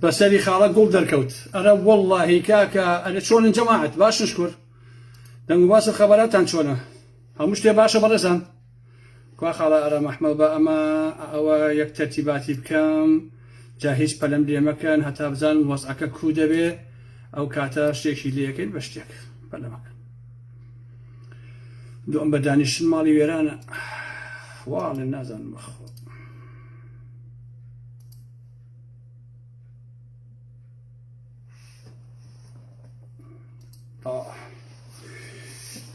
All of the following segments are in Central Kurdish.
بەسەری خاڵە گوڵ دەرکەوت ئەرە وەڵڵاهی کاکە ئەرە چۆنن جەماعەت باشن شکر دەنگ و باس و خەبەراتان چۆنە هەموو شتێ باشە بەڕێزان کوا خاڵە ئارام ئەحمەد بە ئەمە ئەوە یەک تەرتیباتی بکەم جا هیچ پەلەم لێ مەکەن هەتا بزانم وەزعەکە کوو دەبێ ئەو کاتە شتێکی لێکەین بە شتێک پەلەمەکەن دوم بە دانیشتن ماڵی وێرانە واڵێ نازانم بەخۆ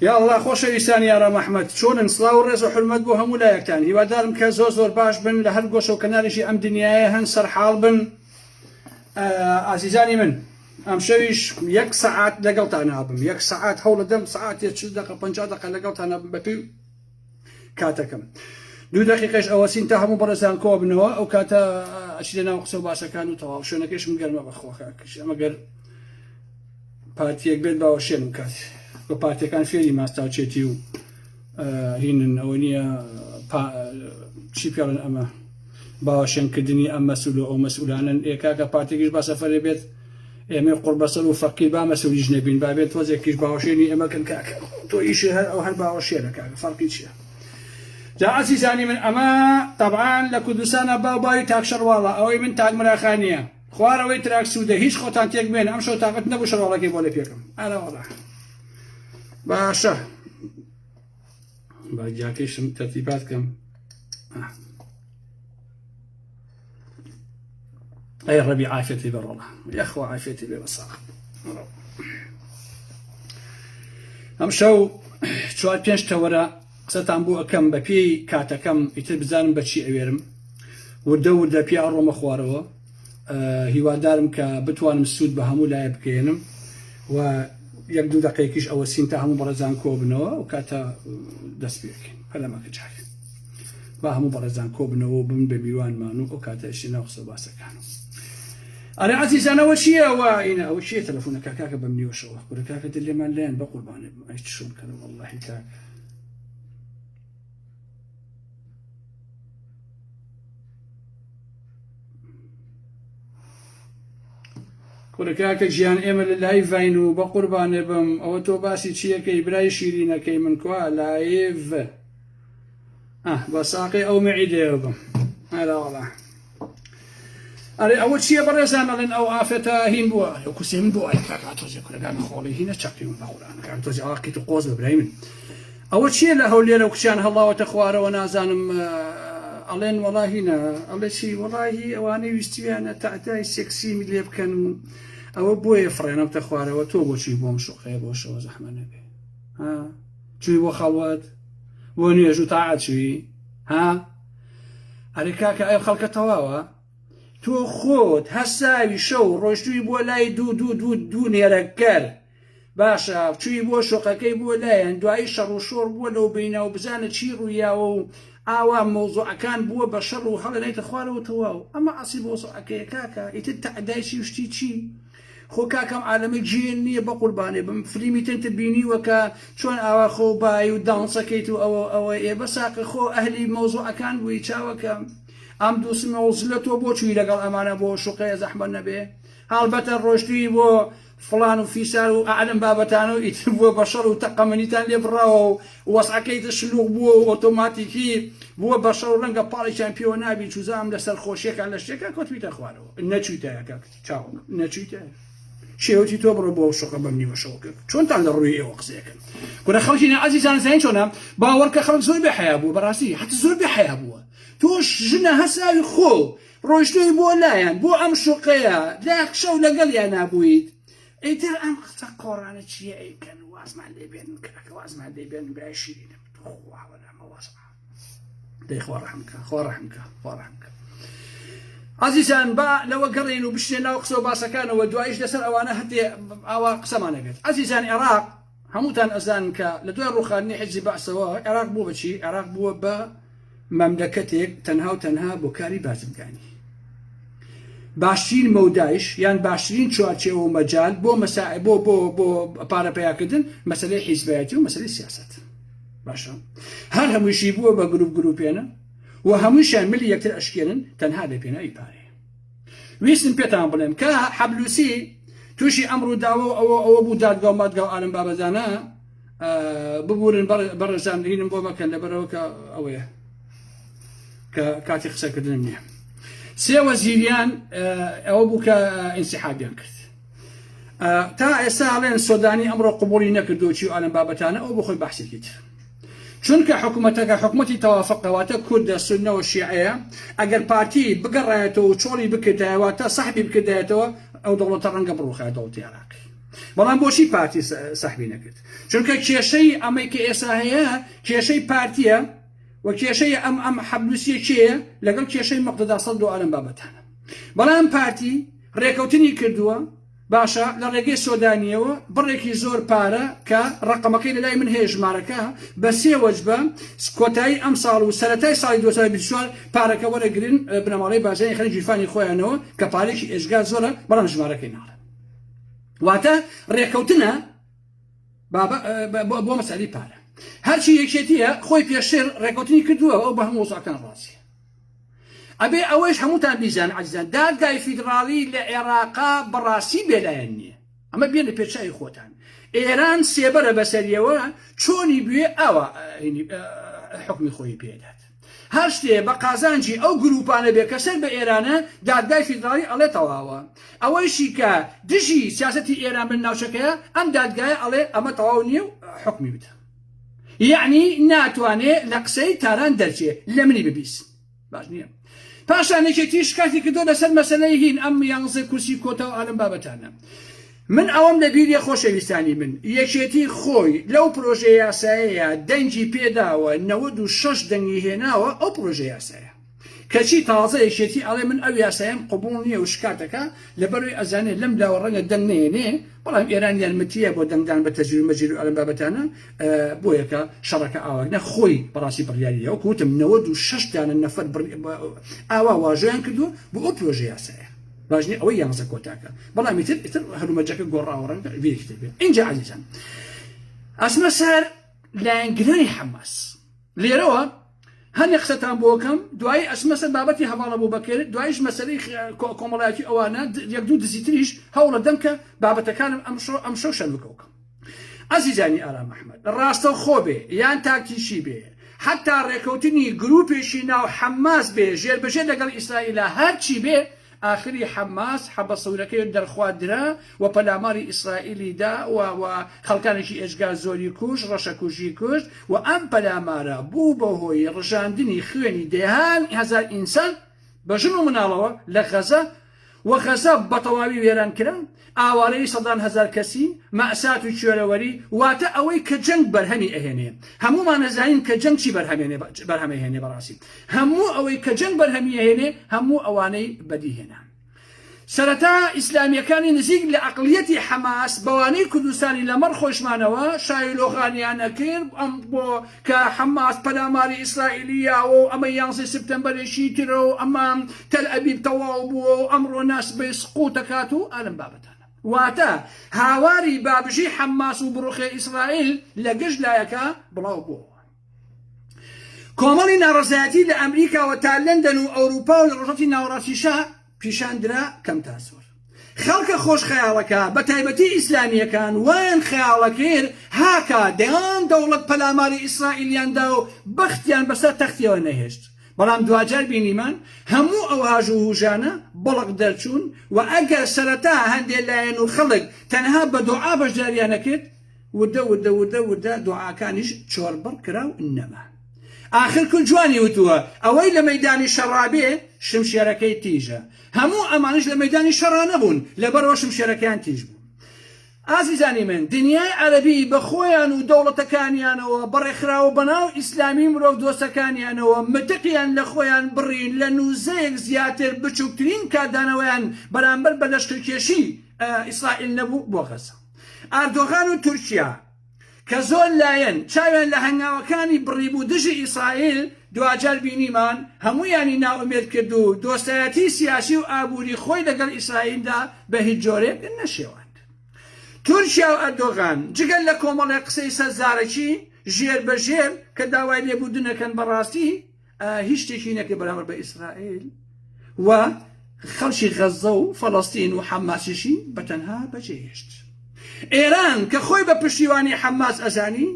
یا الله خۆشەویستانی ئارام ئەحمەد چۆنن سڵاو و ڕێز و حرمەت بۆ هەموو لایەکتان هیوادارم کە زۆر زۆر باش بن لە هەر گۆشە و کەنارێکی ئەم دنیاە هەن سەرحاڵ بن ئازیزانی من ئەمشەویش یەک سەعات لەگەڵتان نابم یەک سەعات هەوڵەدەم سەعاتێ 40 دقە 50 دقە لەگەڵتان نابم بەپێی کاتەکەم دوو دقیقەش ئەوەسین تا هەموو بەڕێزان کۆ بنەوە ئەو کاتە ئەچینە ناو قسە و باسەکان و تەواو شوێنەکەشم گەرمە بەخوا کاکەش ئەمە گەر پارتیەک بێت باوەشێنم کات بە پارتیەکان فێری ماستاوچێتی و هینن ئەوە نییە چی پێڵن ئەمە باوەشێنکردنی ئەم مەسول و ئەو مەسئولانن ئێ کاکە پارتێکیش با سەفەرێ بێت ئێمەی قوڕبەسەر و فەقیر با مەسئولیش نەبین با بێت تۆزێکیش باوەشێنی ئێمە کەن کاکە تۆ ئیشی هەر ئەو هەر باوەشێنە کاکە فەرقی چییە جا ئازیزانی من ئەمە تەبعان لە کوردستانە باو باوی تاک شەرواڵە ئەوەی من تاک مراخانیە خوارەوەی تراک سوودە هیچ خۆتان تێک بێن ئەم شەو تاقەت نەبوو شەرواڵەکەی بۆ لە پێکم ئەرە وەڵا باشە با گیاکەیشم تەرتیبات کەم ئەی ڕەبی عافێتی بە ڕۆڵە یەخوا عافێتی بێ بەساغ ئەم شەو چوار پێنج تەوەرە قسەتان بۆ ئەکەم بە پێی کاتەکەم ئیتر بزانم بەچی ئەوێرم وردە وردە پێ ئەڕۆمە خوارەوە هیوادارم کە بتوانم سوود بە هەموو لایە بگەیەنم و یەک دوو دەقەیەکیش ئەوە سین تا هەموو بەڕێزان کۆبنەوە و کاتە دەست پێکەین پەلەمەکە جارێ با هەموو بەڕێزان کۆبنەوە و ببن بە میوانمان و ئەو کاتە ئەچینە ناو قسە و باسەکان. ئەرێ عەزیزان ئەوە چییە ئەوە ئینە ئەوە چییە تەلەفۆنەکە کاکە بەم نیوەشەوە کورە کاکە دل لێمان لێن بە قوربانێ بم ئەی چۆن کەن وەڵڵاهی کاکە کورە کاکە گیان ئێمە لە لایڤین و بە قوربانێ بم ئەوە تۆ باسی چیەکەی برای شیرینەکەی من کوا لایڤ ئاه بە ساقی ئەو مەعیدەیەوە بم ئەرا وەڵا ئەرێ ئەوە چییە بەڕێزان ئەڵێن ئەو ئافرەتە هین بووە ئەو کورسی من بۆ ئەرێ کاکە تۆزێ کورەکان خۆڵی هینە چەقی من بە قورئان کاک تۆزێ ئەوە قیت و قۆز بە برای من ئەوە چییە لە هەولێرە و کچیان هەڵاوەتە خوارەوە نازانم ئەڵێن وەڵا هینە ئەڵێ چی وەڵاهی ئەوانەی ویستویانە تەعدای سێکسی لێ بکەن و ئەوە بۆیە فڕێنەوتە خوارەوە تۆ بۆچی بۆم شوقەیە بۆ شەوە زەحمە نەبێ ها چووی بۆ خەڵوەت بۆ نوێژ و تاعەت چووی ها ئەرێ کاکە ئەو خەڵکە تەواوە تۆ خۆت هەساوی شەو ڕۆشتوی بۆ لای دوو دوو دوو دوو نێرەکەر باشە چووی بۆ شۆقەکەی بۆ لایەن دوایی شەڕ و شۆڕ بووە لەو بینە و بزانە چی ڕوویاوە و ئاوا مەوزوعەکان بووە بە شەڕ و هەڵێنیتە خوارەوە تەواو ئەمە ئەسی مەوزوعەکەیە کاکە ئیتر تەعدای چی و شتی چی خۆ کاکە ئەم عالەمە گێل نیە بەقوربانێ بم فلیمی تنت بینیوە کە چۆن ئاوا خۆ بای و دانسەکەیت و ئەوە ئەوە ئێ بەساقە خۆ ئەهلی مەوزوعەکان بووی چاوەکەم ئەم دووسمەوزلە تۆ بۆ چووی لەگەڵ ئەمانە بۆ شوقەیە زەحمەت نەبێ هەڵبەتە ڕۆشتووی بۆ فڵان و فیسار و ئەعلم بابەتانە و ئیتر بووە بە شەڕ و تەقەمەنیتان لێ بڕاوە و وەسعەکەی تر شلوغ بووە و ئۆتۆماتیکی بووە بە شەڕ و ڕەنگە پاڵێکیان پێوە نابی چوزام لەسەر خۆشیەکان لە شتێکا کەوتبیتە خوارەوە نەچوویتە کاک چاوم نەچوویتە شێوەتی تۆ بڕۆ بۆ شوقە بەم نیوە شەوە کرد چۆنتان لە ڕووی ئێوە قسەیەکەن کورە خەڵکی نە عەزیزان زین چۆنە باوەڕکە خەڵک زۆر بێ حەیا بووە بەڕاستی حەتە زۆر بێ حەیا بووە تۆش ژنە هەساوی خۆ ڕۆیشتووی بۆ لایەن بۆ ئەم شوقەیە لە شەو لەگەڵیان نابوویت ئیتر ئەم قسە قۆڕانە چییە ئەیکەن وازمان لێ بێن کاکە وازمان لێ بێن برای شیرینم خوا وەلا ئەمە وەزعە دەی خوا ڕەحم کە خوا ڕەحم کە خوا ڕەحم کە عزیزان با لەوە گەڕێن و بشنێ ناو قسە و باسەکانەوە دوایش لەسەر ئەوانە هەتێ ئاوا قسەمانە بێت عزیزان عێراق هەمووتان ئەزان کە لە دوای ڕوخاندنی حیزبی بەعسەوە عێراق بووە بە چی؟ عێراق بووە بە مەملەکەتێک تەنها و تەنها بۆ کاری بازرگانی. باشترین مەودایش یان باشترین چوارچێوە و مەجال بۆ مەسا بۆ بۆ بۆ پارە پەیاکردن مەسەلەی حیزبایەتی و مەسەلەی سیاسەت. باشە هەر هەموویشی بووە بە گروپ گروپێنە و هەمووشیان ملی یەکتر ئەشکێنن تەنها لە پێناوی پارەیە. ویستم پێتان بڵێم کە حەبلوسی تووشی ئەم ڕووداوە و ئەوە ئەوە بوو دادگا و مادگا و ئالم بابەزانە ببورن بەڕێزان هینم بۆ مەکەن لەبەرەوە کە ئەوەیە کە کاتی قسەکردنم نییە سێ وەزیریان ئەوە بوو کە ئینسیحابیان کرد تا ئێستا ئەڵێن سۆدانی ئەمڕۆ قبوڵی نەکردو چی و ئالم بابەتانە ئەو بخۆی بەحسێکی تر چونکە حکومەتەکە حکومەتی تەوافقە واتە کوردە سوننە و شیعەیە ئەگەر پارتی بگەڕایەتەوە و چۆڵی بکردایە واتە سەحبی بکردایەتەوە ئەو دەوڵەتە ڕەنگە بڕوخایە دەوڵەتی عێراقی بەڵام بۆچی پارتی سەحبی نەکرد چونکە کێشەی ئەمەی کە ئێستا هەیە کێشەی پارتیە و کێشەی ئەم ئەم حەبلوسیە کێیە لەگەڵ کێشەی مقتەدا سەدر و ئالەم بابەتانە بەڵام پارتی ڕێکەوتنی کردووە باشە لە ڕێگەی سۆدانیەوە بڕێکی زۆر پارە کە ڕەقەمەکەی لەلای من هەیە ژمارەکە بە سێ وەجبە کۆتایی ئەم ساڵ و سەرەتای ساڵی 2024 پارەکە وەرەگرن بنەماڵەی بارزانی خەنە گیرفانی خۆیانەوە کە پارێکی ئێجگار زۆرە بەڵام ژمارەکەی ناڵێم واتە ڕێکەوتنە بۆ مەسەلی پارە هەرچی یەکێتیە خۆی پێشتر ڕێکەوتنی کردووە ئەو بە هەموو وەزعەکان ڕازیە ئەبێ ئەوەیش هەمووتان بیزان عەزیزان دادگای فیدڕاڵی لە عێراقا بەڕاستی بێلایەن نییە ئەمە بێنە پێچوی خۆتان ئێران سێبەرە بەسەریەوە چۆنی بوێ ئاوا حکمی خۆی پێدات هەر شتێ بە قازانجی ئەو گروپانە بێ کە سەر بە ئێرانە دادگای فیدراڵی ئەڵێ تەواوە ئەوەیشی کە دژی سیاسەتی ئێران بن ناوچەکەیە ئەم دادگایە ئەڵێ ئەمە تەواو نییە و حکمی بدە یەعنی ناتوانێ لە قسەی تاران دەرچێ لە منی ببیس باش نییە پاشان یەکێتی شکاتی کردو لەسەر مەسەلەی هین ئەم یانزە کورسی کۆتا و ئالم بابەتانە من ئەوەم لە بیریە خۆشەویستانی من یەکێتی خۆی لەو پرۆژە یاسایەیە دەنگی پێداوە 96 دەنگی هێناوە ئەو پرۆژە یاسایە کەچی تازە یەکێتی ئەڵێ من ئەو یاسایەم قبوڵ نییە و شکاتەکە لەبەروی ئەزانێ لەم لاوە ڕەنگە دەنگ نەیەنێ بەڵام ئێران یارمەتیە بۆ دەنگدان بە تەجیر و مەجیر و ئەلم بابەتانە بۆیەکە شەڕەکە ئاواک نە خۆی بەڕاستی بڕیاری وەکو وتم 96 دانە نەفەر ئاوا واژۆیان کردووە بۆ ئەو پرۆژە یاسایە باش نیە ئەوەی یانزە کۆتاکە بەڵام ئیتر ئیتر هەلومەرجەکە گۆڕاوە ڕەنگە بیرێکی تر بێ ئینجا عەزیزان ئەچمە سەر لایەنگرانی حەماس لێرەوە هەندێک قسەتان بۆ کەم دوایی ئەچمە سەر بابەتی هەواڵە بۆ بەکر دوایش مەسەلەی کۆمەڵایەتی ئەوانە یەک دوو دزی تریش هەوڵە دەم کە بابەتەکانم ئەمشۆ ئەمشەو شەنوکەوکەم ئەزیزانی ئارام ئەحمەد ڕاستە خۆ بێ یان تاکتیکی بێ حتا ڕێکەوتنی گروپێکی ناو حەماس بێ ژێر بەژێر لەگەڵ ئیسرائیلا هەرچی بێ ئاخری حەماس حەبە سەورەکەی دەرخوارد درا و پەلاماری ئیسرائیلی دا و و خەڵکانێکی ئێجگار زۆری کوشت، ڕەشەکوژی کوشت و ئەم پەلامارە بوو بە هۆی ڕژاندنی خوێنی دەیان هەزار ئینسان بە ژن و مناڵەوە لە غەزە و غەزە بە تەواوی وێران کرا، ئاوارەیی سەدان هەزار کەسی، مەئسات و کوێرەوەری، واتە ئەوەی کە جەنگ بەرهەمی ئەهێنێ. هەموومان ئەزانین کە جەنگ چی بەرهەم ئەهێنێ بەڕاستی هەموو ئەوەی کە جەنگ بەرهەمی ئەهێنێ هەموو ئەوانەی بەدی هێنا. سەرەتا ئیسلامیەکانی نزیک لە ئەقڵیەتی حەماس بەوانەی کوردستانی لەمەڕ خۆشمانەوە شایلۆغانیان ئەکرد ئەم بۆ کە حەماس پەلاماری ئیسرائیلی یاوە و ئەمە یانزەی سپتەمبەرێکی ترە و ئەمە تەل ئەبیب تەواو بووە و ئەمڕۆ ناسبەی سقوط ئەکات و ئالەم بابەتانە. واتە هاواری بابژی حەماس و بڕوخێ ئیسرائیل لە گشت لایەکا بڵاو بووەوە. کۆمەڵی ناڕەزایەتی لە ئەمریکاوە تا لەندەن و ئەوروپا و لە ڕۆژهەڵاتی ناوەڕاستیشا پیشان درا کەم تا زۆر. خەڵکە خۆش خەیاڵەکە بە تایبەتی ئیسلامییەکان وایان خەیاڵەکرد هاکا دەیان دەوڵەت پەلاماری ئیسرائیلیان دا و بەختیان بەسەر تەختیەوە نەهێشت. بەڵام دواجار بینیمان هەموو ئەو هاژ و هوژانە بەڵق دەرچوون و ئەگەر سەرەتا هەندێ لایەن و خەڵک تەنها بە دوعا بەشداریان ئەکرد، وردە وردە وردە وردە دوعاکانیش چۆربڕ کرا و نەما. ئاخر کورد جوانی وتووە، ئەوەی لە مەیدانی شەڕا بێ، شمشێرەکەی تیژە. هەموو ئەمانەش لە مەیدانی شەڕا نەبوون، لەبەرئەوە شمشێرەکەیان تیژ بوو. ئازیزانی من، دنیای عەرەبی بە خۆیان و دەوڵەتەکانیانەوە، بە ڕێکخراوە بەناو ئیسلامی و مرۆڤدۆستەکانیانەوە، متقیان لە خۆیان بڕین، لە نوزەیەک زیاتر بچوکترین کاردانەوەیان بەرامبەر بە لەشکرکێشی ئیسرائیل نەبوو بۆ غەزە. ئاردۆغان و تورکیا کە زۆر لایەن چاویان لە هەنگاوەکانی بڕیبوو دژی ئیسرائیل، دواجار بینیمان هەموویانی نائومێد کرد و دۆستایەتی سیاسی و ئابووری خۆی لەگەڵ ئیسرائیلدا بە هیچ جۆرێک نەشێواند. تورکیا و ئەردۆغان جگە لە کۆمەڵێک قسەی سەر زارەکی ژێر بە ژێر کە داوای لێبوردن ئەکەن بەڕاستی هیچ شتێکی نەکرد بەرامبەر بە ئیسرائیل و. خەڵکی غەززە و فەڵەستین و حەماسیشی بە تەنها بەجێهێشت. ئێران کە خۆی بە پشتیوانی حەماس ئەزانی،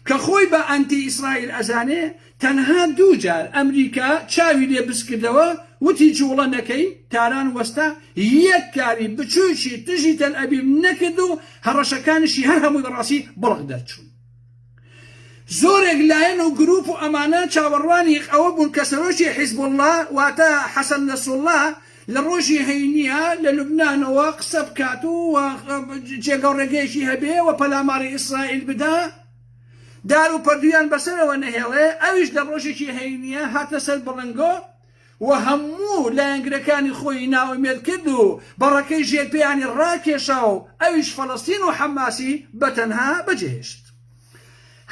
کە خۆی بە ئەنتی ئیسرائیل ئەزانێ، تەنها دووجار ئەمریکا چاوی لێ بزکردەوە وتی جوڵە نەکەی، تاران وەستا، یەک کاری بچوکی دژی تەلئەبیب نەکرد و هەڕەشەکانیشی هەر هەمووی بەڕاستی بڵق دەرچوون. زۆرێک لایەن و گروپ و ئەمانە چاوەڕوانی ئەوە بوون کە سەرۆکی حیزبوڵڵا واتە حەسەن نەسروڵڵا لە ڕۆژی هەینییە لە لوبنانەوە قسە بکات و جێگە و ڕێگەیەکی هەبێ و پەلاماری ئیسرائیل بدا، دار و پەردوویان بەسەرەوە نەهێڵێ، ئەویش لە ڕۆژێکی هەینییە هاتە سەر بڵنگۆ و هەموو لایەنگرەکانی خۆی نائومێد کرد و بەڕەکەی ژێر پێیانی ڕاکێشا و ئەویش فەڵەستین و حەماسی بە تەنها بەجێهێشت.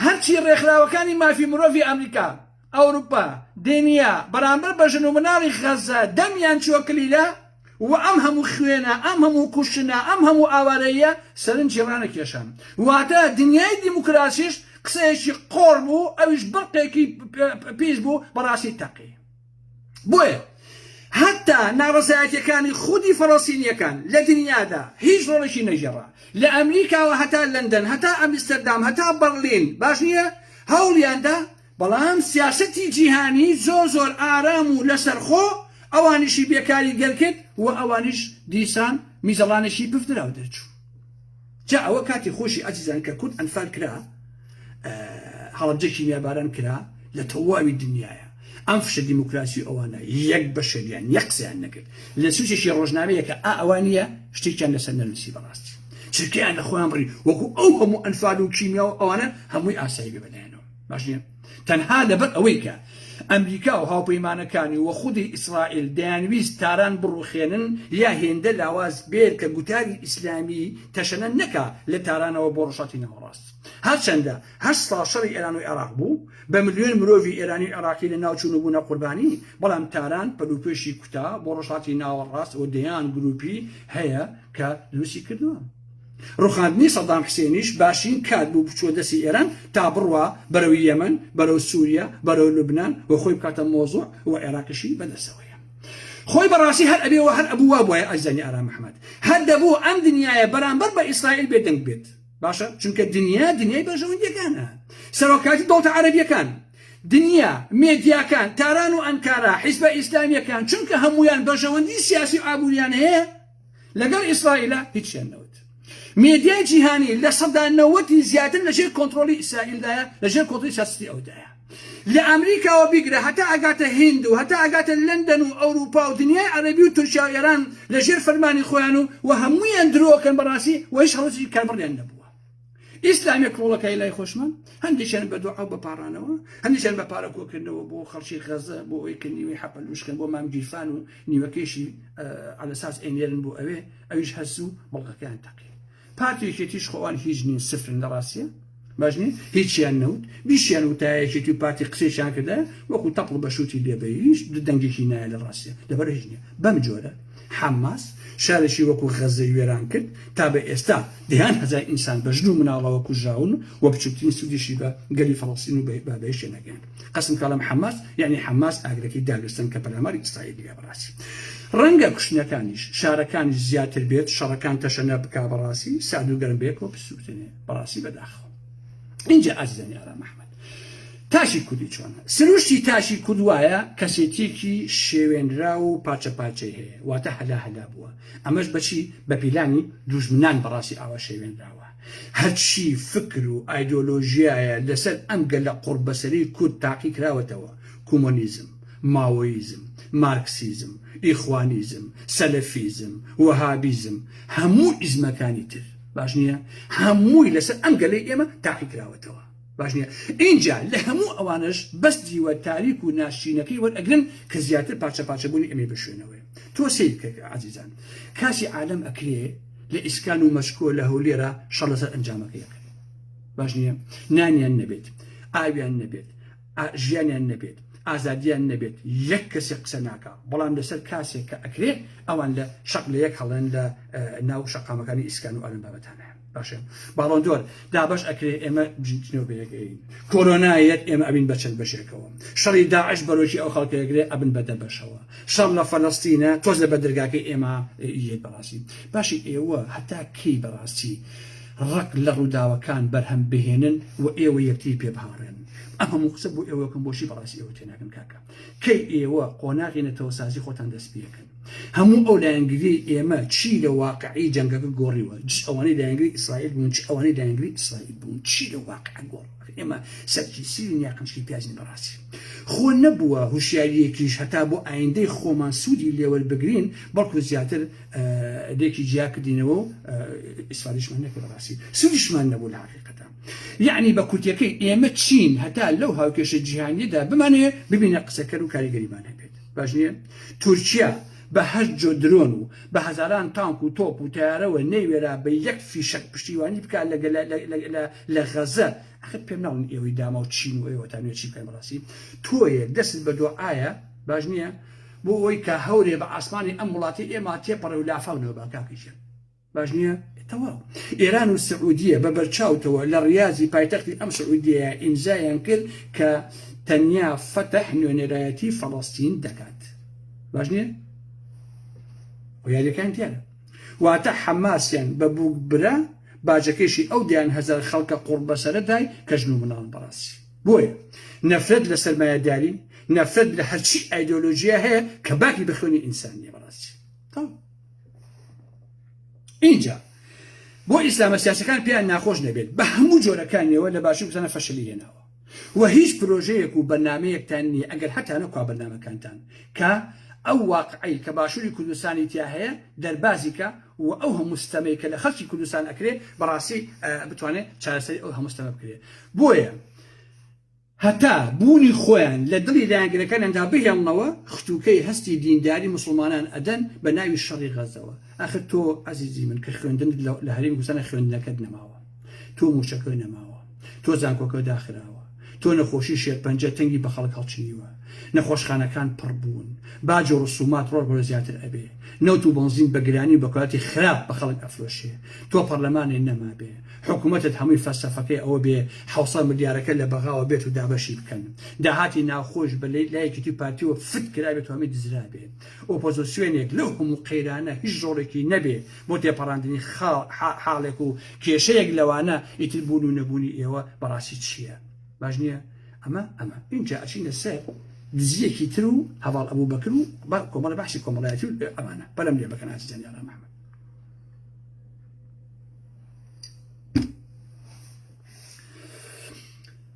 هەرچی ڕێکخراوەکانی مافی مرۆڤی ئەمریکا، ئەوروپا، دنیا بەرامبەر بە ژن و مناڵی غەزە دەمیان چووە کلیلە و ئەم هەموو خوێنە، ئەم هەموو کوشتنە، ئەم هەموو ئاوارەییە سەرنجی ڕانەکێشان. واتە دنیای دیموکراسیش قسەیەکی قۆڕ بوو، ئەویش بڵقێکی پیس بوو، بەڕاستی تەقی. بۆیە هەتا ناڕەزایەتیەکانی خودی فەڵەستینیەکان لە دنیادا هیچ ڕۆڵێکی نەگێڕا، لە ئەمریکاوە هەتا لەندەن، هەتا ئەمستەردام، هەتا بەڕلین، باش نییە؟ هەوڵیاندا، بەڵام سیاسەتی جیهانی زۆر زۆر ئارام و لەسەرخۆ ئەوانیشی بێکاریگەر کرد و ئەوانیش دیسان میزەڵانێکی پفدراو دەرچوو. جا ئەوە کاتی خۆشی ئازیزان کە کورد ئەنفال کرا، هەڵەبجە کیمیاباران کرا لە تەواوی دنیاە ئەم فشە دیموکراسی ئەوانە یەک بەشەریان یەک قسەیان نەکرد لە سوچێکی ڕۆژنامەیەکە ئا ئەوە نییە شتێکیان لەسەر نەنووسی بەڕاستی چرکەیان لە خۆیان بڕی وەکو ئەو هەموو ئەنفال و کیمیا و ئەوانە هەمووی ئاسایی بێ بەلایەنەوە باش نییە تەنها لەبەر ئەوەی کە ئەمریکا و هاوپەیمانەکانی و خودی ئیسرائیل دەیانویست تاران بڕوخێنن یا هێندە لاواز بێت کە گوتاری ئیسلامی تەشەنە نەکا لە تارانەوە بۆ ڕۆژهەڵاتی ناوەڕاست. هەرچەندە هەشت ساڵ شەڕی ئێران و عێراق بوو، بە ملیۆن مرۆڤی ئێرانی و عێراقی لەناوچوون و بوونە قوربانی، بەڵام تاران پەلوپێشی کوتا بۆ ڕۆژهەڵاتی ناوەڕاست و دەیان گرووپی هەیە کە دروستی کردووە. ڕوخاندنی سەدام حسێنیش باشترین کات بوو بچووە دەستی ئێران تا بڕوا بەرەو یەمەن، بەرەو سوریا، بەرەو لوبنان و خۆی بکاتە مۆزوع و عێراقیشی بەدەستەوەیە. خۆی بەڕاستی هەر ئەبێ و هەر ئەبوو وا بوایە ئازیزانی ئارام محمد هەر دەبوو ئەم دنیایە بەرامبەر بە ئیسرائیل بێدەنگ بێت باشە چونکە دنیا دنیای بەرژەوەندیەکانە سەرۆکاتی دەوڵەتە عەرەبیەکان دنیا مێدیاکان تاران و ئەنکارا حیزبە ئیسلامیەکان چونکە هەمویان بەرژەوەندی سیاسی و ئابووریان هەیە لەگەڵ ئیسرائیلە هیچیان نەوت. مێدیای جیهانی 90% ی زیاتر لەژێر کۆنترۆڵی ئیسرائیلدایە، لەژێر کۆنترۆڵی سیاسەتی ئەودایە. لە ئەمریکاوە بیگرە هەتا ئەگاتە هیند و هەتا ئەگاتە لەندەن و ئەوروپا و دنیای عەرەبی و تورکیا و ئێران لەژێر فەرمانی خۆیان و و هەموویان درۆکەن بەڕاستی و هیچ هەڵوێستێکی کاربڕیان نەبووە. ئیسلامیە کڕۆڵەکای لای خۆشمان هەندێکیان بە دوعا و بە پاڕانەوە هەندێکیان بە پارە کۆکردنەوە بۆ خەڵکی غەزە بۆ ئەوەی کە نیوەی حەپە لوشکەن بۆ مام گیرفان و نیوەکەیشی عەلەساس ئەینێرن بۆ ئەوێ ئەویش هەر زوو بڵقەکەیان تەقی پارتی یەکێتیش خۆوان هیچ نین سفرن لە ڕاستیە باش نیە هیچیان نەوت بیشیان وتایە یەکێتی و پارتی قسەیان کردە وەکو تەپڵ بە شووتی لێبەی هیچ دەنگێکی نایە لە ڕاستیە لەبەر هیچ نییە بەم جۆرە حەماس شارێکی وەکو غەزەی وێران کرد تا بە ئێستا دەیان هەزار ئینسان بە ژن و مناڵەوە کوژراون و بچووکترین سوودیشی بە گەلی فەڵەستین و بە بەهیچ نەگەیاند. قەسم کاڵم حەماس یەعنی حەماس ئاگرەکەی داگرستن کە پەلاماری ئیسرائیل بیا بەڕاستی ڕەنگە کوشتنەکانیش شارەکانیش زیاتر بێت شەڕەکان تەشەنە بکا بەڕاستی سارد و گەرم بەیەکەوە بسووتێنێ بەڕاستی بەداخەوە. ئینجا ئازیزانی ئارام ئەحمەد تاشی کوردی چۆنە؟ سروشتی تاشی کورد وایە کەسێتیەکی شێوێنراو و پارچە پارچەی هەیە واتە هەلا هەلا بووە ئەمەش بەچی بە پیلانی دوژمنان بەڕاستی ئاوا شێوێنراوە هەرچی فکر و ئایدۆلۆژیایە لەسەر ئەم گەلە قوڕبەسەری کورد تاقی کراوەتەوە کۆمۆنیزم ماوۆیزم مارکسیزم ئیخوانیزم سەلەفیزم وەهابیزم هەموو ئیزمەکانی تر باش نییە هەمووی لەسەر ئەم گەلەی ئێمە تاقی کراوەتەوە باش نییە ئینجا لە هەموو ئەوانەش بەس دیوە تاریک و ناشرینەکەی وەرئەگرن کە زیاتر پارچە پارچەبوونی ئێمەی بەشوێنەوەیە تۆ سەیر بکە عەزیزان کاسی عالەم ئەکرێ لە ئیسکان و مەشکۆ لە هەولێرە شەڕ لەسەر ئەنجامەکەی ئەکەن باش نییە نانیان نەبێت ئاویان نەبێت ژیانیان نەبێت ئازادیان نەبێت یەک کەسێک قسە ناکا بەڵام لەسەر کاسێک کە ئەکرێ ئەوان لە شەق لە یەک هەڵێن لە ناو شەقامەکانی ئیسکان و ئەلم بابەتانە. باشە باڵۆندۆر دابەش ئەکرێ ئێمە جنێو بەیەکەین کۆرۆنا یەت ئێمە ئەبین بە چەند بەشێکەوە شەڕی داعش بەرۆکی ئەو خەڵکەیەگرێ ئەبن بە دە بەشەوە شەڕ لە فەلەستینە تۆز لە بەدرگاکەی ئێمە یەت بەڕاستی باشی ئێوە هەتا کەی بەڕاستی ڕق لە ڕووداوەکان بەرهەم بهێنن و ئێوە یەکتری پێ بهاڕێن ئەم هەموو قسە بۆ ئێوەکەم بۆچی بەڕاستی ئێوە تێناگەن کاکە کەی ئێوە قۆناغی نەتەوەسازی خۆتان دەست پێکەن هەموو ئەو لایەنگریەی ئێمە چی لە واقعی جەنگەکە گۆڕیوە چ ئەوانەی لایەنگری ئیسرائیل بوون چ ئەوانەی لایەنگری ئیسرائیل بوون چی لە واقع گۆڕ ئێمە سەرکی سیرین یا قنچکی پیازین بەڕاستی خۆ نەبووە هوشیاریەکیش هەتا بۆ ئایندەی خۆمان سوودی لێوەربگرین بەڵکو زیاتر لێکی جیا کردینەوە و ئیسفادیشمان نەکرد بەڕاستی سوودیشمان نەبوو لە حقیقەتە یعنی بە کورتەکەی ئێمە چین هەتا لەو هاوکێشە جیهانیەدا بمانەوێ ببینە قسەکەر و کاریگەریمان هەبێت باش نییە تورکیا بە هەشت جۆ درۆن و بە هەزاران تانک و تۆپ و تیارەوە نەیوێرا بە یەک فیشەک پشتیوانی بکات لە غەزە ئەخر پێم ناڵن ئێوەی داما و چین و ئێوەتان وێ چی بکەن بەڕاستی تۆیەک دەست بە دوعایە باش نییە بۆ ئەوەی کە هەورێ بە ئاسمانی ئەم وڵاتی ئێمە تێپەڕێ و لافاو نەوە با کاکە گیان باش نییە؟ تەواو. ئێران و سعودیە بە بەرچاوتەوە لە ڕیازی پایتەختی ئەم سعودیەیە ئیمزایان کرد کە تەنیا فەتح نوێنەرایەتی فەڵەستین دەکات. باش نییە؟ و یاریەکان دیارە. واتە حەماسیان بە بووک برا باجەکەیشی ئەو دەیان هەزار خەڵکە قوڕبەسەرە دای کە ژن و مناڵن بەڕاستی. بۆیە نەفرەت لە سەرمایەداری، نەفرەت لە هەرچی ئایدۆلۆژیا هەیە کە باکی بە خوێنی ئینسان نییە بەڕاستی. تەواو. ئینجا بۆ ئیسلامە سیاسەکان پێیان ناخۆش نەبێت بە هەموو جۆرەکانیەوە لە باشوور کوردستانە فەشەلی هێناوە و هیچ پرۆژەیەک و بەرنامەیەکتان نییە ئەگەر هەتانە کوا بەرنامەکانتان کە ئەو واقعی کە باشووری کوردستانی تیا هەیە دەربازی کە و ئەو هەموو ستەمەی کە لە خەڵکی کوردستان ئەکرێ بەڕاستی بتوانێت چارەسەری ئەو هەموو ستەمە بکرێ بۆیە هەتا بوونی خۆیان لە دڵی لایەنگرەکانیاندا بهێڵنەوە، ختوکەی هەستی دینداری موسڵمانان ئەدەن بە ناوی شەڕی غەزەوە. ئاخر تۆ ئەزیزی من کە خوێندنت لە هەرێمی کوردستانە خوێندنەکەت نەماوە، تۆ موچەکەت نەماوە، تۆ زانکۆکەت داخراوە، تۆ نەخۆشی شێرپەنجە تەنگی بە خەڵک هەڵچنیوە، نەخۆشخانەکان پڕ بوون، باج و ڕسومات ڕۆژ بەڕۆژ زیاتر ئەبێ، نەوت و بەنزین بە گرانی و بە کوالیتی خراپ بە خەڵک ئەفرۆشێ، تۆ پەڕلەمانێ نەمابێ، حکومەتت هەمووی فەلسەفەکەی ئەوە بێ حەوسەد ملیارەکە لە بەغاوە بێت و دابەشی بکەن، داهاتی ناوخۆیش بە لای یەکێتی و پارتیەوە فت کرابێت و هەمووی دزرابێ، ئۆپۆزۆسیۆنێک لەو هەموو قەیرانە هیچ ڕۆڵێکی نەبێ بۆ تێپەڕاندنی حاڵێک و کێشەیەک لەوانە، ئیتر بوون و نەبوونی ئێوە بەڕاستی چییە؟ باش نییە؟ ئەمە ئەمە ئینجا ئەچینە سەر دزیەکی تر و هەڤاڵ ئەبوبەکر و کۆمەڵە بەحسی کۆمەڵایەتی و ئەمانە پەلەم لێ بەکەن ئازیزان یاڵا محمد.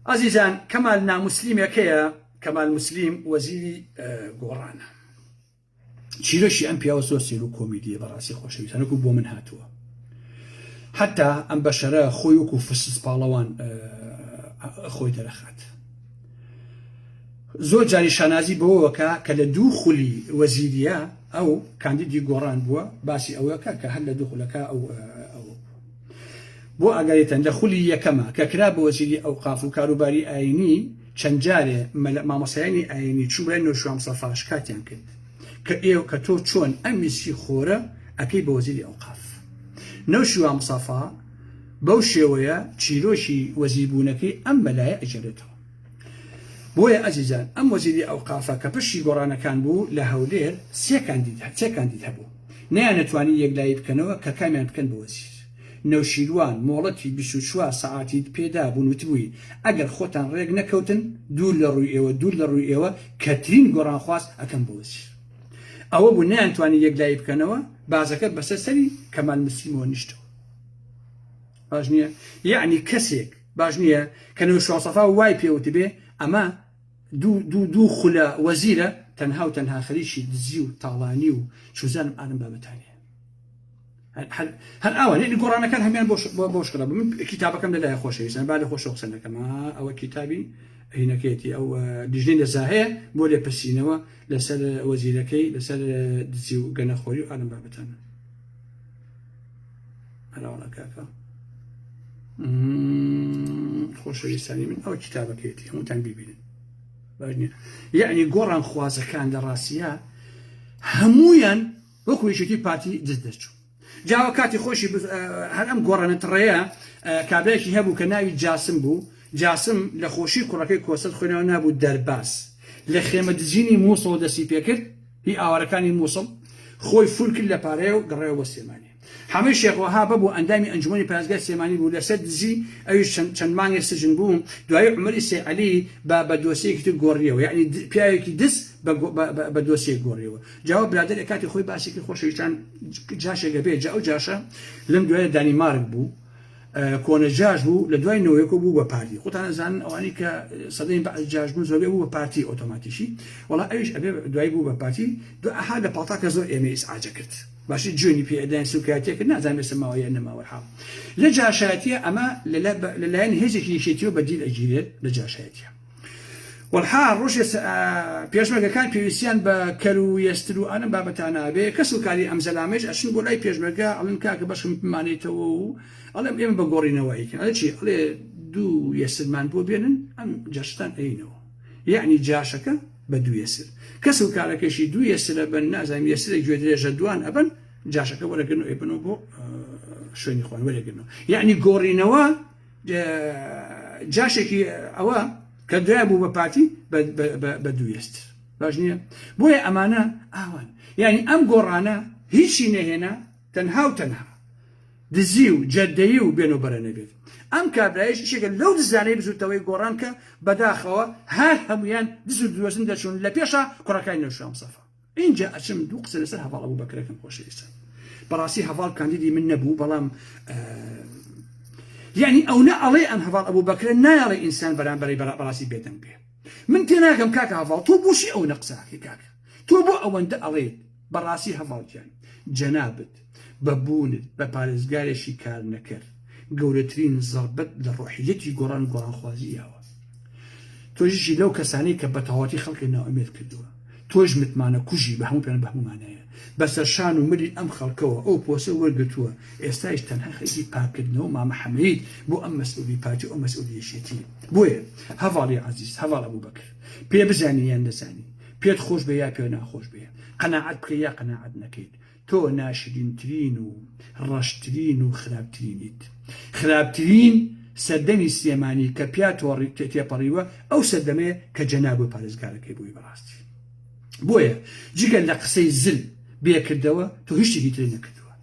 ئازیزان کەمال ناموسلیمێک هەیە کەمال موسلیم وەزیری گۆڕانە چیرۆکی ئەم پیاوە زۆر سێر و کۆمیدیە بەڕاستی خۆشەویستان وەکو بۆ من هاتووە حتا ئەم بەشەرە خۆی وەکو فسس پاڵەوان خۆی دەرەخات زۆر جاری شانازی بەوەکە کە لە دوو خولی وەزیریە ئەو کاندیدی گۆڕان بووە باسی ئەوەکە کە هەر لە دوو خولەکە ئەو ئەو بۆ ئاگایتان لە خولی یەکەمە کە کرا بە وەزیری ئەوقاف و کاروباری ئاینی چەند جارێ مامۆستایانی ئاینی چوون بەلای نەوشیروان مستەفا شکاتیان کرد کە ئێو کە تۆ چۆن ئەم میسری خۆرە ئەکەی بە وەزیری ئەوقاف نەوشیروان مستەفا بەو شێوەیە چیرۆکی وەزیربوونەکەی ئەم مەلایە ئەگێڕێتەوە بۆیە ئەزیزان ئەم وەزیری ئەوقافە کە پشتی گۆڕانەکان بوو لە هەولێر سێ کاندید سێ کاندید هەبوو نەیانەتوانی یەکلایی بکەنەوە کە کامیان بکەن بە وەزیر نەوشیروان مۆڵەتی 24 سەعاتی پێدابوون وتبووی ئەگەر خۆتان ڕێک نەکەوتن دوور لە ڕووی ئێوە دوور لە ڕووی ئێوە کەترین گۆڕانخواز ئەکەم بە وەزیر ئەوە بوو نەیانتوانی یەکلایی بکەنەوە بازەکە بەسەر سەری کەمال مسلیمەوە نیشتەوە باش نییە یەعنی کەسێک باش نییە کە نەوشیروان سەفا وای پێوتبێ ئەمە دوو دوو دوو خولە وەزیرە تەنها و تەنها خەریکی دزی و تاڵانی و چوزانم ئالم بابەتانەیە هەر ئاوا یعنی گۆڕانەکان هەمیان بۆ بۆ شکڵە من کتابەکەم لەلای خۆشەویستان با لە خۆشەوە قسە نەکەم ئەوە کتابی هینەکەیەتی ئەو لیژنەی نەزاهەیە بۆ لێپرسینەوە لەسەر وەزیرەکەی لەسەر دزی و گەنەخۆری و ئالم بابەتانە هەراوەڵا کاکە خۆشەویستانی من ئەو کتابەکەیەتی هەمووتان بیبینن باش نییە یعنی گۆڕان خوازەکان لە ڕاستیە هەمویان وەکو یەکێتی پارتی دز دەرچوو. جاوە کاتی خۆشی هەر ئەم گۆڕانە تڕەیە کابرایەکی هەبوو کە ناوی جاسم بوو جاسم لە خۆشی کوڕەکەی کۆسرەت خۆی ناو نابوو دەرباز لە خێمە دزینی مووسڵەوە دەستی پێکرد هی ئاوارەکانی مووسڵ خۆی فول کرد لە پارەیە و گەڕایەوە بۆ سلێمانی حەمەی شێخ وەهابە بوو ئەندامی ئەنجومەنی پارێزگای سلێمانی بوو لەسەر دزی ئەویش چەند چەند مانگێ سجن بوو دوایی عومەری سەی عەلی بە بە دۆسیەکی تر گۆڕیەوە یەعنی پیاوێکی دز بە بە دۆسیەک گۆڕیەوە جاوە برادەر کاتی خۆی باسی کرد خۆشەویستان جاشێک ئەبێ جا ئەو جاشە لەم دوایە دانیمارک بوو کۆنە جاش بوو لە دوای نەوەیەکۆ بوو بە پارتی خۆتان ئەزانن ئەوانەی کە سەدەی بەعس جاش بوون زۆربەی بوو بە پارتی ئۆتۆماتیکی وەڵا ئەویش ئەبێ دوای بوو بە پارتی دو ئەها لە پاڵتا کە زۆر ئێمەی ئیسعاجە کرد باشی جوێنی پێ ئەداین سوکایەتیە کرد نازانم ئێستا ماوە یان نەماوە حاڵ لە جاشایەتیە ئەمە لەلایەن هێزێکی یەکێتیەوە بە دیل ئەگیرێت لە جاشایەتیە وەڵحا ڕۆژێ پێشمەرگەکان پێویستیان بە کەر و یەستر و ئەم بابەتانە ئەبێ، کەس و کاری ئەم زەلامەیش ئەچن بۆ لای پێشمەرگە ئەڵێن کاکە بەشکم بمانێتەوە و ئەڵێم ئێمە بە گۆڕینەوە ئەیکەن، ئەڵێ چی؟ ئەڵێ دوو یەسرمان بۆ بێنن ئەم جاشتان ئەینەوە، یەعنی جاشەکە بە دوو یەسر، کەس و کارەکەشی دوو یەسر ئەبەن، نازانم یەسرێک گوێدرێژە دوان ئەبەن، جاشەکە وەرەگرن و ئەیبەنەوە بۆ شوێنی خۆیان وەرەگرنەوە، یەعنی گۆڕینەوە جاشێکی ئەوە کە دوای بوو بە پارتی بە دووێست باش نییە بۆیە ئەمانە ئاوان یعنی ئەم گۆڕانە هیچی نەهێنا تەنها و تەنها دزی و جەدەیی و بێن و بەرە نەبێت ئەم کابرایش شێکە لەو دزانەی بزوتەوەی گۆڕان کە بەداخەوە هەر هەمویان دز و درۆزن دەچوون لە پێشا کوڕەکانی نەوشیروان مستەفا ئینجا ئەچم دوو قسە لەسەر هەڤاڵ ئەبوبەکرەکەم خۆشەویستان بەڕاستی هەڤاڵ کاندیدی من نەبوو بەڵام یعنی ئەو نە ئەڵێ ئەم هەڤاڵ ئەبوبەکرە نایەڵێ ئینسان بەرامبەری بەڕاستی بێدەنگ بێ من تێناگەم کاکە هەڤاڵ تۆ بۆچی ئەو نە قسەکەی کاکە تۆ بۆ ئەوەندە ئەڵێ بەڕاستی هەڤاڵ گیان جەنابت بە بوونت بە پارێزگارێکی کار نەکەر گەورەترین زەربەت لە ڕۆحیەتی گۆڕان و گۆڕانخوازی یاوە. تۆش یەکی لەو کەسانەی کە بەتەواوەتی خەڵکت نائومێد کردووە. تۆش متمانە کوژی بە هەموو پێیان بە هەموو مانایە. بەسەر شان و ملی ئەم خەڵکەوە ئەو پۆستە وەرگرتووە، ئێستایش تەنها خەریکی پاککردنەوە مامە حەمەیت بۆ ئەم مەسئولی پارتی و ئەو مەسئولی یەکێتی. بۆیە هەڤاڵی عەزیز، هەڤاڵ ئەبوبەکر، پێ بزانی یان نەزانی، پێت خۆش بێ یا پێ ناخۆش بێ، قەناعەت بکەی یا قەناعەت نەکەیت، تۆ ناشرینترین و ڕەشترین و خراپترینیت. خراپترین سەردەمی سلێمانی کە پیا تێپەڕیوە ئەو سەردەمەیە کە جەنابو پارێزگارەکەی بووی بەڕاستی. بۆیە جگە لە قسەی زل بێکردەوە تۆ هیچ شتێکی ترت نەکردووە.